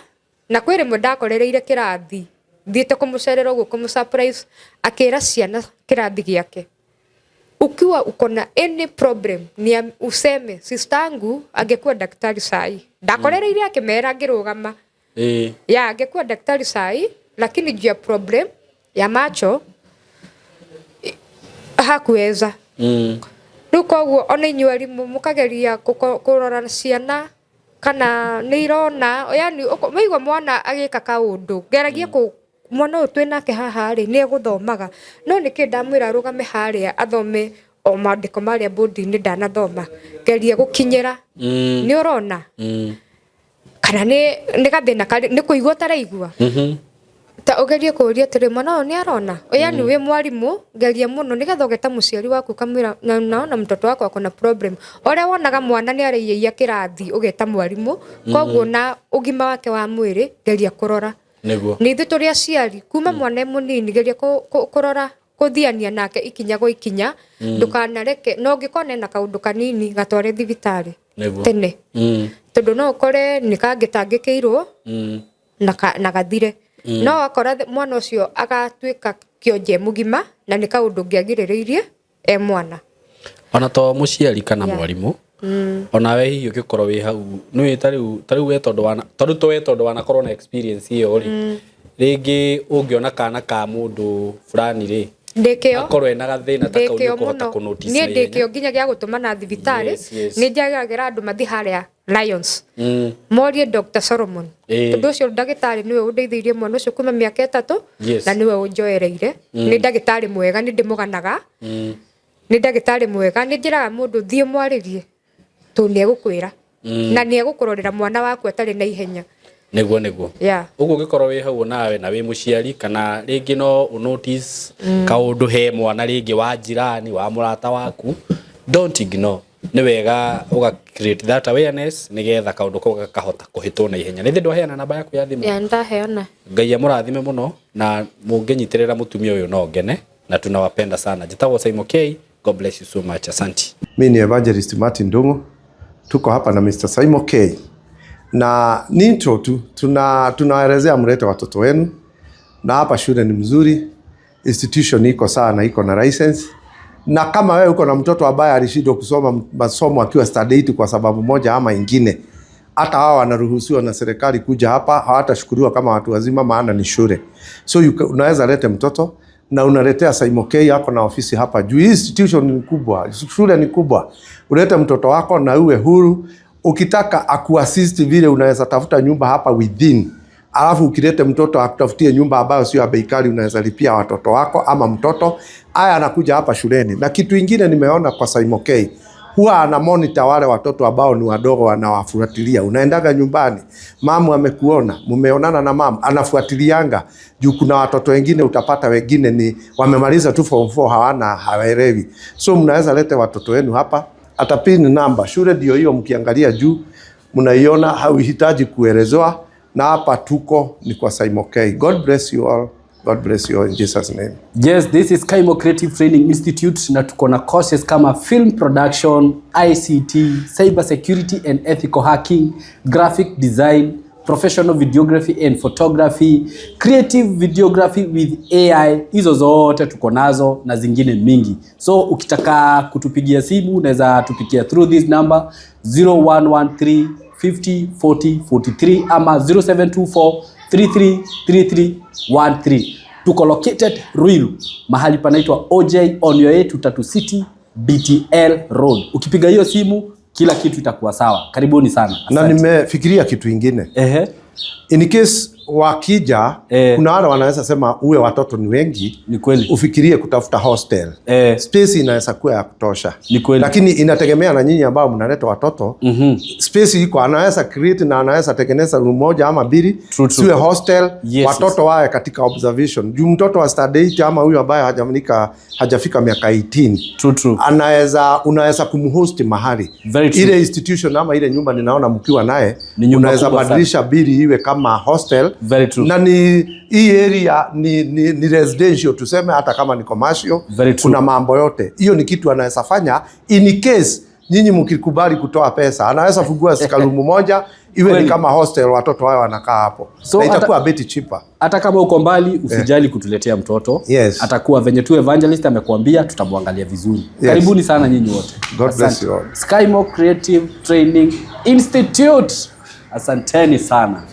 na kwĩ rĩmwe ndakorereire kĩrathi thiĩte kũmũcerera ũguo, kũmũ surprise, akĩra ciana kĩrathi gĩake, "Ukiwa uko na any problem ni useme, sister angu angekuwa daktari sahi." Ndakorereire akĩmera ngĩrũgama. Ya angekuwa daktari sahi, lakini juu ya problem ya macho hakuweza. Rĩu koguo ona inyuĩ arimũ mũkageria kũrora ciana kana nĩ irona, yani waigua mwana agĩka kaũndũ, geragia kũ mwana ũyũ twĩ nake haha rĩ, nĩ egũthomaga, no nĩkĩ ndamwĩra arũgame harĩa athome o maandĩko marĩa bodi-inĩ ndanathoma? Geria gũkinyĩra. Nĩ ũrona kana nĩ gathĩna karĩ nĩ kũigua ũtaraigua, ta ũgerie kũũria atĩrĩ, mwana ũyũ nĩ arona? Yani wĩ mwarimũ, geria mũno nĩgetha ũgeta mũciari waku ũkamwĩra, "Na naona mtoto wako ako na problem." Ũrĩa wonaga mwana nĩ araiyaia kĩrathi, ũgeta mwarimũ. Koguo na ũgima wake wa mwĩrĩ, geria kũrora. Nĩ ithuĩ tũrĩ aciari kuma mwana e mũnini, geria kũrora, kũthiania nake ikinya gwa ikinya. Ndũkanareke, na ũngĩkona ena kaũndũ kanini, gatware thibitarĩ tene, tondũ no ũkore nĩ kangĩtangĩkĩirwo na gathire, no wakora mwana ũcio agatuĩka kĩonje mũgima na nĩ kaũndũ ũngĩagirĩrĩirie e mwana. Ona to mũciari kana mwarimũ, onawe hihi ũngĩkorwo wĩ hau nĩũĩ ta rĩu we tondũ wana tondũ to we tondũ wanakorwo na experience ĩyo rĩ, rĩngĩ ũngĩona kana ka mũndũ fulani rĩ, Ndĩkĩo. Akorwo ena gathĩna ta kau, Ndĩkĩo nĩ ũkũhota mũno. kũ-notice Niĩ na ihenya. ndĩkĩo nginya gĩa gũtũmana thibitarĩ. Nĩ njagagĩra andũ mathi harĩa Lions, morie Dr. Solomon, tondũ ũcio ndagĩtarĩ nĩwe ũndeithĩirie mwana ũcio kuma mĩaka 3, na nĩwe ũnjoereire. Nĩ ndagĩtarĩ mwega, nĩ ndĩmũganaga. Nĩ ndagĩtarĩ mwega, nĩ njĩraga mũndũ, thiĩ mwarĩrie, tondũ nĩ egũkwĩra na nĩ egũkũrorera mwana waku atarĩ na ihenya. Nĩguo. Ũguo ũngĩkorwo wĩ hau nawe na wĩ mũciari, kana rĩngĩ no ũnotice kaũndũ he mwana rĩngĩ wa jirani, wa mũrata waku, don't ignore. Nĩ wega ũga create that awareness nĩgetha kaũndũ kau gakahota kũhĩtwo na ihenya. Nĩ ndwaheana namba yaku ya thimũ? Yeah, ndaheana. Ngai amũrathime mũno, na mũngĩnyitĩrĩra mũtumia ũyũ no ngene, na tunawapenda sana. Njĩtagwo Simon K. God bless you so much. Asanti. Mi ni Evangelist Martin Ndung'u, tuko hapa na Mr. Simon K na ni intro tu, tunaelezea mlete watoto wenu, na hapa shule ni mzuri, institution iko sawa na iko na license. Na kama wewe uko na mtoto ambaye alishindwa kusoma masomo akiwa standard 8 kwa sababu moja ama ingine, hata hawa wanaruhusiwa na serikali kuja hapa, hawatashukuriwa kama watu wazima, maana ni shule. So unaweza lete mtoto na unaletea Simon K yako na ofisi hapa juu. Hii institution ni kubwa, shule ni kubwa. Ulete mtoto wako na uwe huru. Ukitaka akuassist vile, unaweza tafuta nyumba hapa within, alafu ukilete mtoto akutafutie nyumba ambayo sio ya bei kali, unaweza lipia watoto wako ama mtoto aya anakuja hapa shuleni. Na kitu ingine nimeona kwa Simon K, huwa ana monitor wale watoto ambao ni wadogo, anawafuatilia. Unaendaga nyumbani, mamu amekuona, mumeonana na mamu, anafuatilianga juu kuna watoto wengine utapata wengine ni wamemaliza tu form 4, hawana, hawaelewi. So mnaweza lete watoto wenu hapa, hata pin namba shule ndio hiyo, mkiangalia juu mnaiona, hauhitaji kuelezewa. Na hapa tuko ni kwa Simon K. God bless you all. God bless you all in Jesus' name. Yes, this is Kaimo Creative Training Institute, na tuko na courses kama film production, ICT, cyber security and ethical hacking, graphic design, professional videography and photography, creative videography with AI. Hizo zote tuko nazo na zingine mingi. So ukitaka kutupigia simu, unaweza tupigia through this number, 0113 50 40 43 ama 0724 33 33 13. Tuko located Ruiru, mahali panaitwa OJ, on your way to Tatu City, BTL Road. Ukipiga hiyo simu, kila kitu itakuwa sawa. Karibuni sana. Na Asante. nimefikiria kitu ingine. In case wakija, kuna wale wanaweza sema uwe watoto ni wengi, Ni kweli. Ufikirie kutafuta hostel. Space inaweza kuwa ya kutosha. Ni kweli. Lakini inategemea na nyinyi ambao mnaleta watoto. Space iko, anaweza create na anaweza tengeneza room moja ama mbili, True, true. siwe hostel, watoto wawe katika observation. Juu mtoto wa standard 8 ama huyu ambaye hajafika miaka 18, True, true. anaweza unaweza kumhost mahali. Very true. Ile institution ama ile nyumba ninaona mkiwa naye, Ni nyumba unaweza kubwa sana. badilisha bili iwe kama hostel. Very true. Na ni hii area ni residential tuseme, hata kama ni commercial. Very true. Kuna mambo yote hiyo, ni kitu anaweza fanya in case nyinyi mkikubali kutoa pesa, anaweza fungua ka room moja iwe ni kama hostel, watoto wao wanakaa hapo, So na itakuwa bit cheaper. Hata kama uko mbali, usijali kutuletea mtoto. Atakuwa venye tu evangelist amekuambia, tutamwangalia vizuri. Karibuni sana nyinyi wote. God bless Asante. you all. Skymo Creative Training Institute. Asanteni sana.